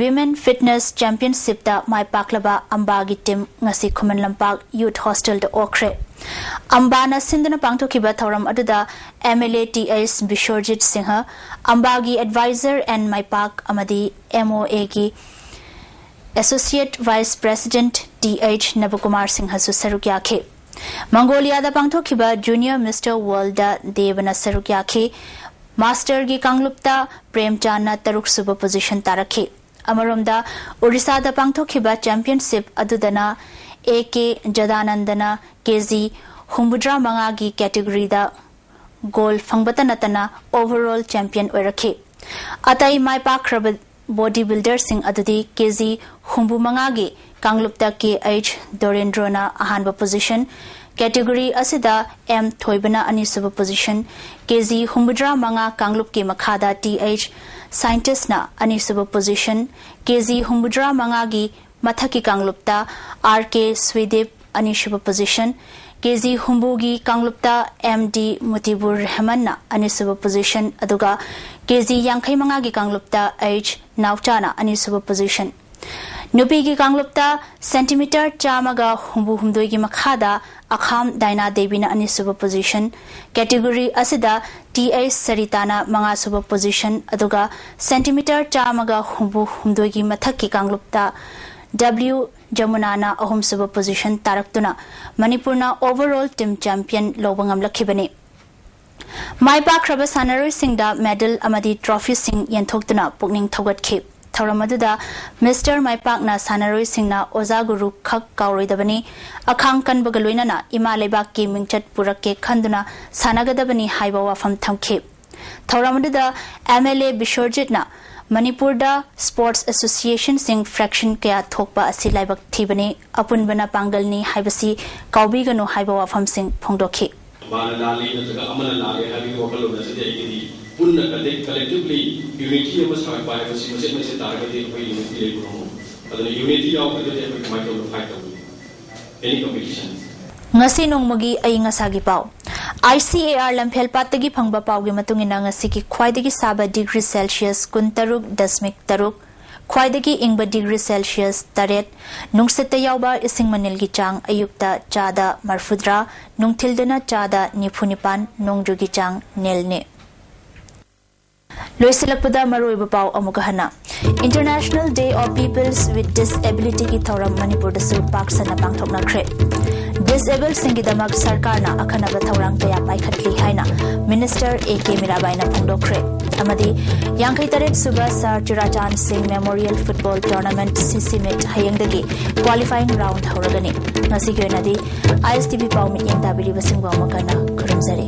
Women Fitness Championshipꯇ ꯃꯥꯏ ꯄꯥꯛꯂꯕ ꯑꯝꯕꯥꯒꯤ team ꯉꯁꯤ ꯈꯨꯃꯟ ꯂꯝꯄꯥꯛ Youth Hostelꯗ ꯑꯣꯛꯈ꯭ꯔꯦ꯫ ꯑꯝꯕꯥꯅ ꯁꯤꯟꯗꯨꯅ ꯄꯥꯡꯊꯣꯛꯈꯤꯕ ꯊꯧꯔꯝ ꯑꯗꯨꯗ MLA Th Bishwarjit Singha, ꯑꯝꯕꯥꯒꯤ advisor N ꯃꯥꯏꯄꯥꯛ ꯑꯃꯗꯤ MOAꯒꯤ Associate Vice President Th ꯅꯕꯀꯨꯃꯥꯔ ꯁꯤꯡꯍꯁꯨ ꯁꯔꯨꯛ ꯌꯥꯈꯤ꯫ ꯃꯪꯒꯣꯂꯤꯌꯥꯗ ꯄꯥꯡꯊꯣꯛꯈꯤꯕ Junior Mister Worldꯗ ꯗꯦꯕꯅ ꯁꯔꯨꯛ ꯌꯥꯈꯤ꯫ Masterꯒꯤ ꯀꯥꯡꯂꯨꯞꯇ ꯄ꯭ꯔꯦꯝꯆꯥꯟꯅ ꯇꯔꯨꯛꯁꯨꯕ position ꯇꯥꯔꯛꯈꯤ꯫ ꯑꯃꯔꯣꯝꯗ ꯑꯣꯔꯤꯁꯥꯗ ꯄꯥꯡꯊꯣꯛꯈꯤꯕ championship ꯑꯗꯨꯗꯅ A K ꯖꯗꯥꯅꯟꯗꯅ KG ꯍꯨꯝꯐꯨꯇꯔꯥ ꯃꯉꯥꯒꯤ categoryꯗ ꯒꯣꯜ ꯐꯪꯕꯇ ꯅꯠꯇꯅ overall champion ꯑꯣꯏꯔꯛꯈꯤ꯫ ꯑꯇꯩ ꯃꯥꯏ ꯄꯥꯛꯈ꯭ꯔꯕ body builderꯁꯤꯡ ꯑꯗꯨꯗꯤ ꯀꯦ ꯖꯤ ꯍꯨꯝꯐꯨ ꯃꯉꯥꯒꯤ ꯀꯥꯡꯂꯨꯞꯇ ꯀꯦ ꯑꯩꯆ ꯗꯣꯔꯦꯟꯗ꯭ꯔꯣꯅ ꯑꯍꯥꯟꯕ position, category ꯑꯁꯤꯗ ꯑꯦꯝ ꯊꯣꯏꯕꯅ ꯑꯅꯤꯁꯨꯕ position, ꯀꯦ ꯖꯤ ꯍꯨꯝꯐꯨꯇꯔꯥ ꯃꯉꯥ ꯀꯥꯡꯂꯨꯞꯀꯤ ꯃꯈꯥꯗ ꯇꯤ ꯑꯩꯆ ꯁꯥꯏꯟꯇꯤꯁꯅ ꯑꯅꯤꯁꯨꯕ position, ꯀꯦ ꯖꯤ ꯍꯨꯝꯐꯨꯇꯔꯥ ꯃꯉꯥꯒꯤ ꯃꯊꯛꯀꯤ ꯀꯥꯡꯂꯨꯞꯇ ꯑꯥꯔ ꯀꯦ ꯁ꯭ꯋꯤꯗꯤꯞ ꯑꯅꯤꯁꯨꯕ position, ꯀꯦ ꯖꯤ ꯍꯨꯝꯐꯨꯒꯤ ꯀꯥꯡꯂꯨꯞꯇ ꯑꯦꯝ ꯗꯤ ꯃꯨꯇꯤꯕꯨꯔ ꯔꯍꯃꯟꯅ ꯑꯅꯤꯁꯨꯕ position, ꯑꯗꯨꯒ ꯀꯦ ꯖꯤ ꯌꯥꯡꯈꯩ ꯃꯉꯥꯒꯤ ꯀꯥꯡꯂꯨꯞꯇ ꯑꯩꯆ ꯅꯥꯎꯆꯥꯅ ꯑꯅꯤꯁꯨꯕ position꯫ ꯅꯨꯄꯤꯒꯤ ꯀꯥꯡꯂꯨꯞꯇ centimeter ꯆꯥꯝꯃꯒ ꯍꯨꯝꯐꯨ ꯍꯨꯝꯗꯣꯏꯒꯤ ꯃꯈꯥꯗ ꯑꯈꯥꯝ ꯗꯥꯏꯅꯥ ꯗꯦꯕꯤꯅ ꯑꯅꯤꯁꯨꯕ position, category ꯑꯁꯤꯗ ꯇꯤ ꯑꯩꯆ ꯁꯔꯤꯇꯥꯅ ꯃꯉꯥꯁꯨꯕ position, ꯑꯗꯨꯒ centimeter ꯆꯥꯝꯃꯒ ꯍꯨꯝꯐꯨ ꯍꯨꯝꯗꯣꯏꯒꯤ ꯃꯊꯛꯀꯤ ꯀꯥꯡꯂꯨꯞꯇ ꯗꯕ꯭ꯂꯤꯎ ꯖꯃꯨꯅꯥꯅ ꯑꯍꯨꯝꯁꯨꯕ position ꯇꯥꯔꯛꯇꯨꯅ ꯃꯅꯤꯄꯨꯔꯅ overall team champion ꯂꯧꯕ ꯉꯝꯂꯛꯈꯤꯕꯅꯤ꯫ ꯃꯥꯏ ꯄꯥꯛꯈ꯭ꯔꯕ ꯁꯥꯟꯅꯔꯣꯏꯁꯤꯡꯗ medal ꯑꯃꯗꯤ trophyꯁꯤꯡ ꯌꯦꯟꯊꯣꯛꯇꯨꯅ ꯄꯨꯛꯅꯤꯡ ꯊꯧꯒꯠꯈꯤ꯫ ꯊꯧꯔꯝ ꯑꯗꯨꯗ ꯃꯤꯁꯇꯔ ꯃꯥꯏꯄꯥꯛꯅ ꯁꯥꯟꯅꯔꯣꯏꯁꯤꯡꯅ ꯑꯣꯖꯥ ꯒꯨꯔꯨ ꯈꯛ ꯀꯥꯎꯔꯣꯏꯗꯕꯅꯤ, ꯑꯈꯥꯡ ꯀꯟꯕꯒ ꯂꯣꯏꯅꯅ ꯏꯃꯥ ꯂꯩꯕꯥꯛꯀꯤ ꯃꯤꯡꯆꯠ ꯄꯨꯔꯛꯀꯦ ꯈꯟꯗꯨꯅ ꯁꯥꯟꯅꯒꯗꯕꯅꯤ ꯍꯥꯏꯕ ꯋꯥꯐꯝ ꯊꯝꯈꯤ꯫ ꯊꯧꯔꯝ ꯑꯗꯨꯗ ꯑꯦꯝ ꯑꯦꯜ ꯑꯦ ꯕꯤꯁ꯭ꯋꯔꯖꯤꯠꯅ ꯃꯅꯤꯄꯨꯔꯗ sports associationꯁꯤꯡ fraction ꯀꯌꯥ ꯊꯣꯛꯄ ꯑꯁꯤ ꯂꯥꯏꯕꯛ ꯊꯤꯕꯅꯤ, ꯑꯄꯨꯟꯕꯅ ꯄꯥꯡꯒꯜꯅꯤ ꯍꯥꯏꯕꯁꯤ ꯀꯥꯎꯕꯤꯒꯅꯨ ꯍꯥꯏꯕ ꯋꯥꯐꯝꯁꯤꯡ ꯐꯣꯡꯗꯣꯛꯈꯤ꯫ ꯃꯥꯅ ꯂꯥꯜꯂꯤ ꯅꯠꯇ꯭ꯔꯒ ꯑꯃꯅ ꯂꯥꯜꯂꯤ ꯍꯥꯏꯕꯒꯤ ꯋꯥꯈꯜꯂꯣꯟ ꯑꯁꯤꯗꯤ ꯑꯩꯒꯤꯗꯤ ꯄꯨꯟꯅ collect-, collectively unity ꯑꯃ ꯁꯥꯒꯠꯄ ꯍꯥꯏꯕꯁꯤ ꯃꯆꯦꯠ ꯃꯆꯦꯠ ꯇꯥꯔꯒꯗꯤ ꯑꯩꯈꯣꯏ unity ꯂꯩꯕ ꯉꯝꯃꯣꯏ꯫ ꯑꯗꯨꯅ unity ꯌꯥꯎꯗ꯭ꯔꯒꯗꯤ ꯑꯩꯈꯣꯏ ꯀꯃꯥꯏꯅ ꯇꯧꯅ fight ꯇꯧꯒꯅꯤ? Any competition? ꯉꯁꯤ ꯅꯣꯡꯃꯒꯤ ꯑꯏꯪ ꯑꯁꯥꯒꯤ ꯄꯥꯎ꯫ ꯑꯥꯏ ꯁꯤ ꯑꯦ ꯑꯥꯔ ꯂꯝꯐꯦꯜ ꯄꯥꯠꯇꯒꯤ ꯐꯪꯕ ꯄꯥꯎꯒꯤ ꯃꯇꯨꯡ ꯏꯟꯅ ꯉꯁꯤꯒꯤ ꯈ꯭ꯋꯥꯏꯗꯒꯤ ꯁꯥꯕ degree Celsius ꯀꯨꯟꯇꯔꯨꯛ ꯗꯁꯃꯤꯛ ꯇꯔꯨꯛ, ꯈ꯭ꯋꯥꯏꯗꯒꯤ ꯏꯪꯕ degree Celsius ꯇꯔꯦꯠ, ꯅꯨꯡꯁꯤꯠꯇ ꯌꯥꯎꯕ ꯏꯁꯤꯡ ꯃꯅꯤꯜꯒꯤ ꯆꯥꯡ ꯑꯌꯨꯛꯇ ꯆꯥꯗ ꯃꯔꯐꯨꯇꯔꯥ, ꯅꯨꯡꯊꯤꯜꯗꯅ ꯆꯥꯗ ꯅꯤꯐꯨ ꯅꯤꯄꯥꯟ, ꯅꯣꯡꯖꯨꯒꯤ ꯆꯥꯡ ꯅꯤꯜꯅꯤ꯫ ꯂꯣꯏꯁꯤꯜꯂꯛꯄꯗ ꯃꯔꯨꯑꯣꯏꯕ ꯄꯥꯎ ꯑꯃꯨꯛꯀ ꯍꯟꯅ꯫ International Day of Peoples with Disabilityꯒꯤ ꯊꯧꯔꯝ ꯃꯅꯤꯄꯨꯔꯗꯁꯨ ꯄꯥꯛ ꯁꯟꯅ ꯄꯥꯡꯊꯣꯛꯅꯈ꯭ꯔꯦ꯫ Disabledꯁꯤꯡꯒꯤꯗꯃꯛ ꯁꯔꯀꯥꯔꯅ ꯑꯈꯟꯅꯕ ꯊꯧꯔꯥꯡ ꯀꯌꯥ ꯄꯥꯏꯈꯠꯂꯤ ꯍꯥꯏꯅ ꯃꯤꯅꯤꯁꯇꯔ ꯑꯦ ꯀꯦ ꯃꯤꯔꯥꯕꯥꯏꯅ ꯐꯣꯡꯗꯣꯛꯈ꯭ꯔꯦ꯫ ꯑꯃꯗꯤ ꯌꯥꯡꯈꯩ ꯇꯔꯦꯠ ꯁꯨꯕ ꯁꯥꯔ ꯆꯨꯔꯥꯆꯥꯟ ꯁꯤꯡ Memorial Football Tournament, ꯁꯤ ꯁꯤ ꯃꯤꯠ, ꯍꯌꯦꯡꯗꯒꯤ qualifying round ꯍꯧꯔꯒꯅꯤ꯫ ꯉꯁꯤꯒꯤ ꯑꯣꯏꯅꯗꯤ ꯑꯥꯏ ꯑꯦꯁ ꯇꯤ ꯚꯤ ꯄꯥꯎ ꯃꯤꯠꯌꯦꯡ ꯇꯥꯕꯤꯔꯤꯕꯁꯤꯡꯕꯨ ꯑꯃꯨꯛ ꯍꯟꯅ ꯈꯨꯔꯨꯝꯖꯔꯤ꯫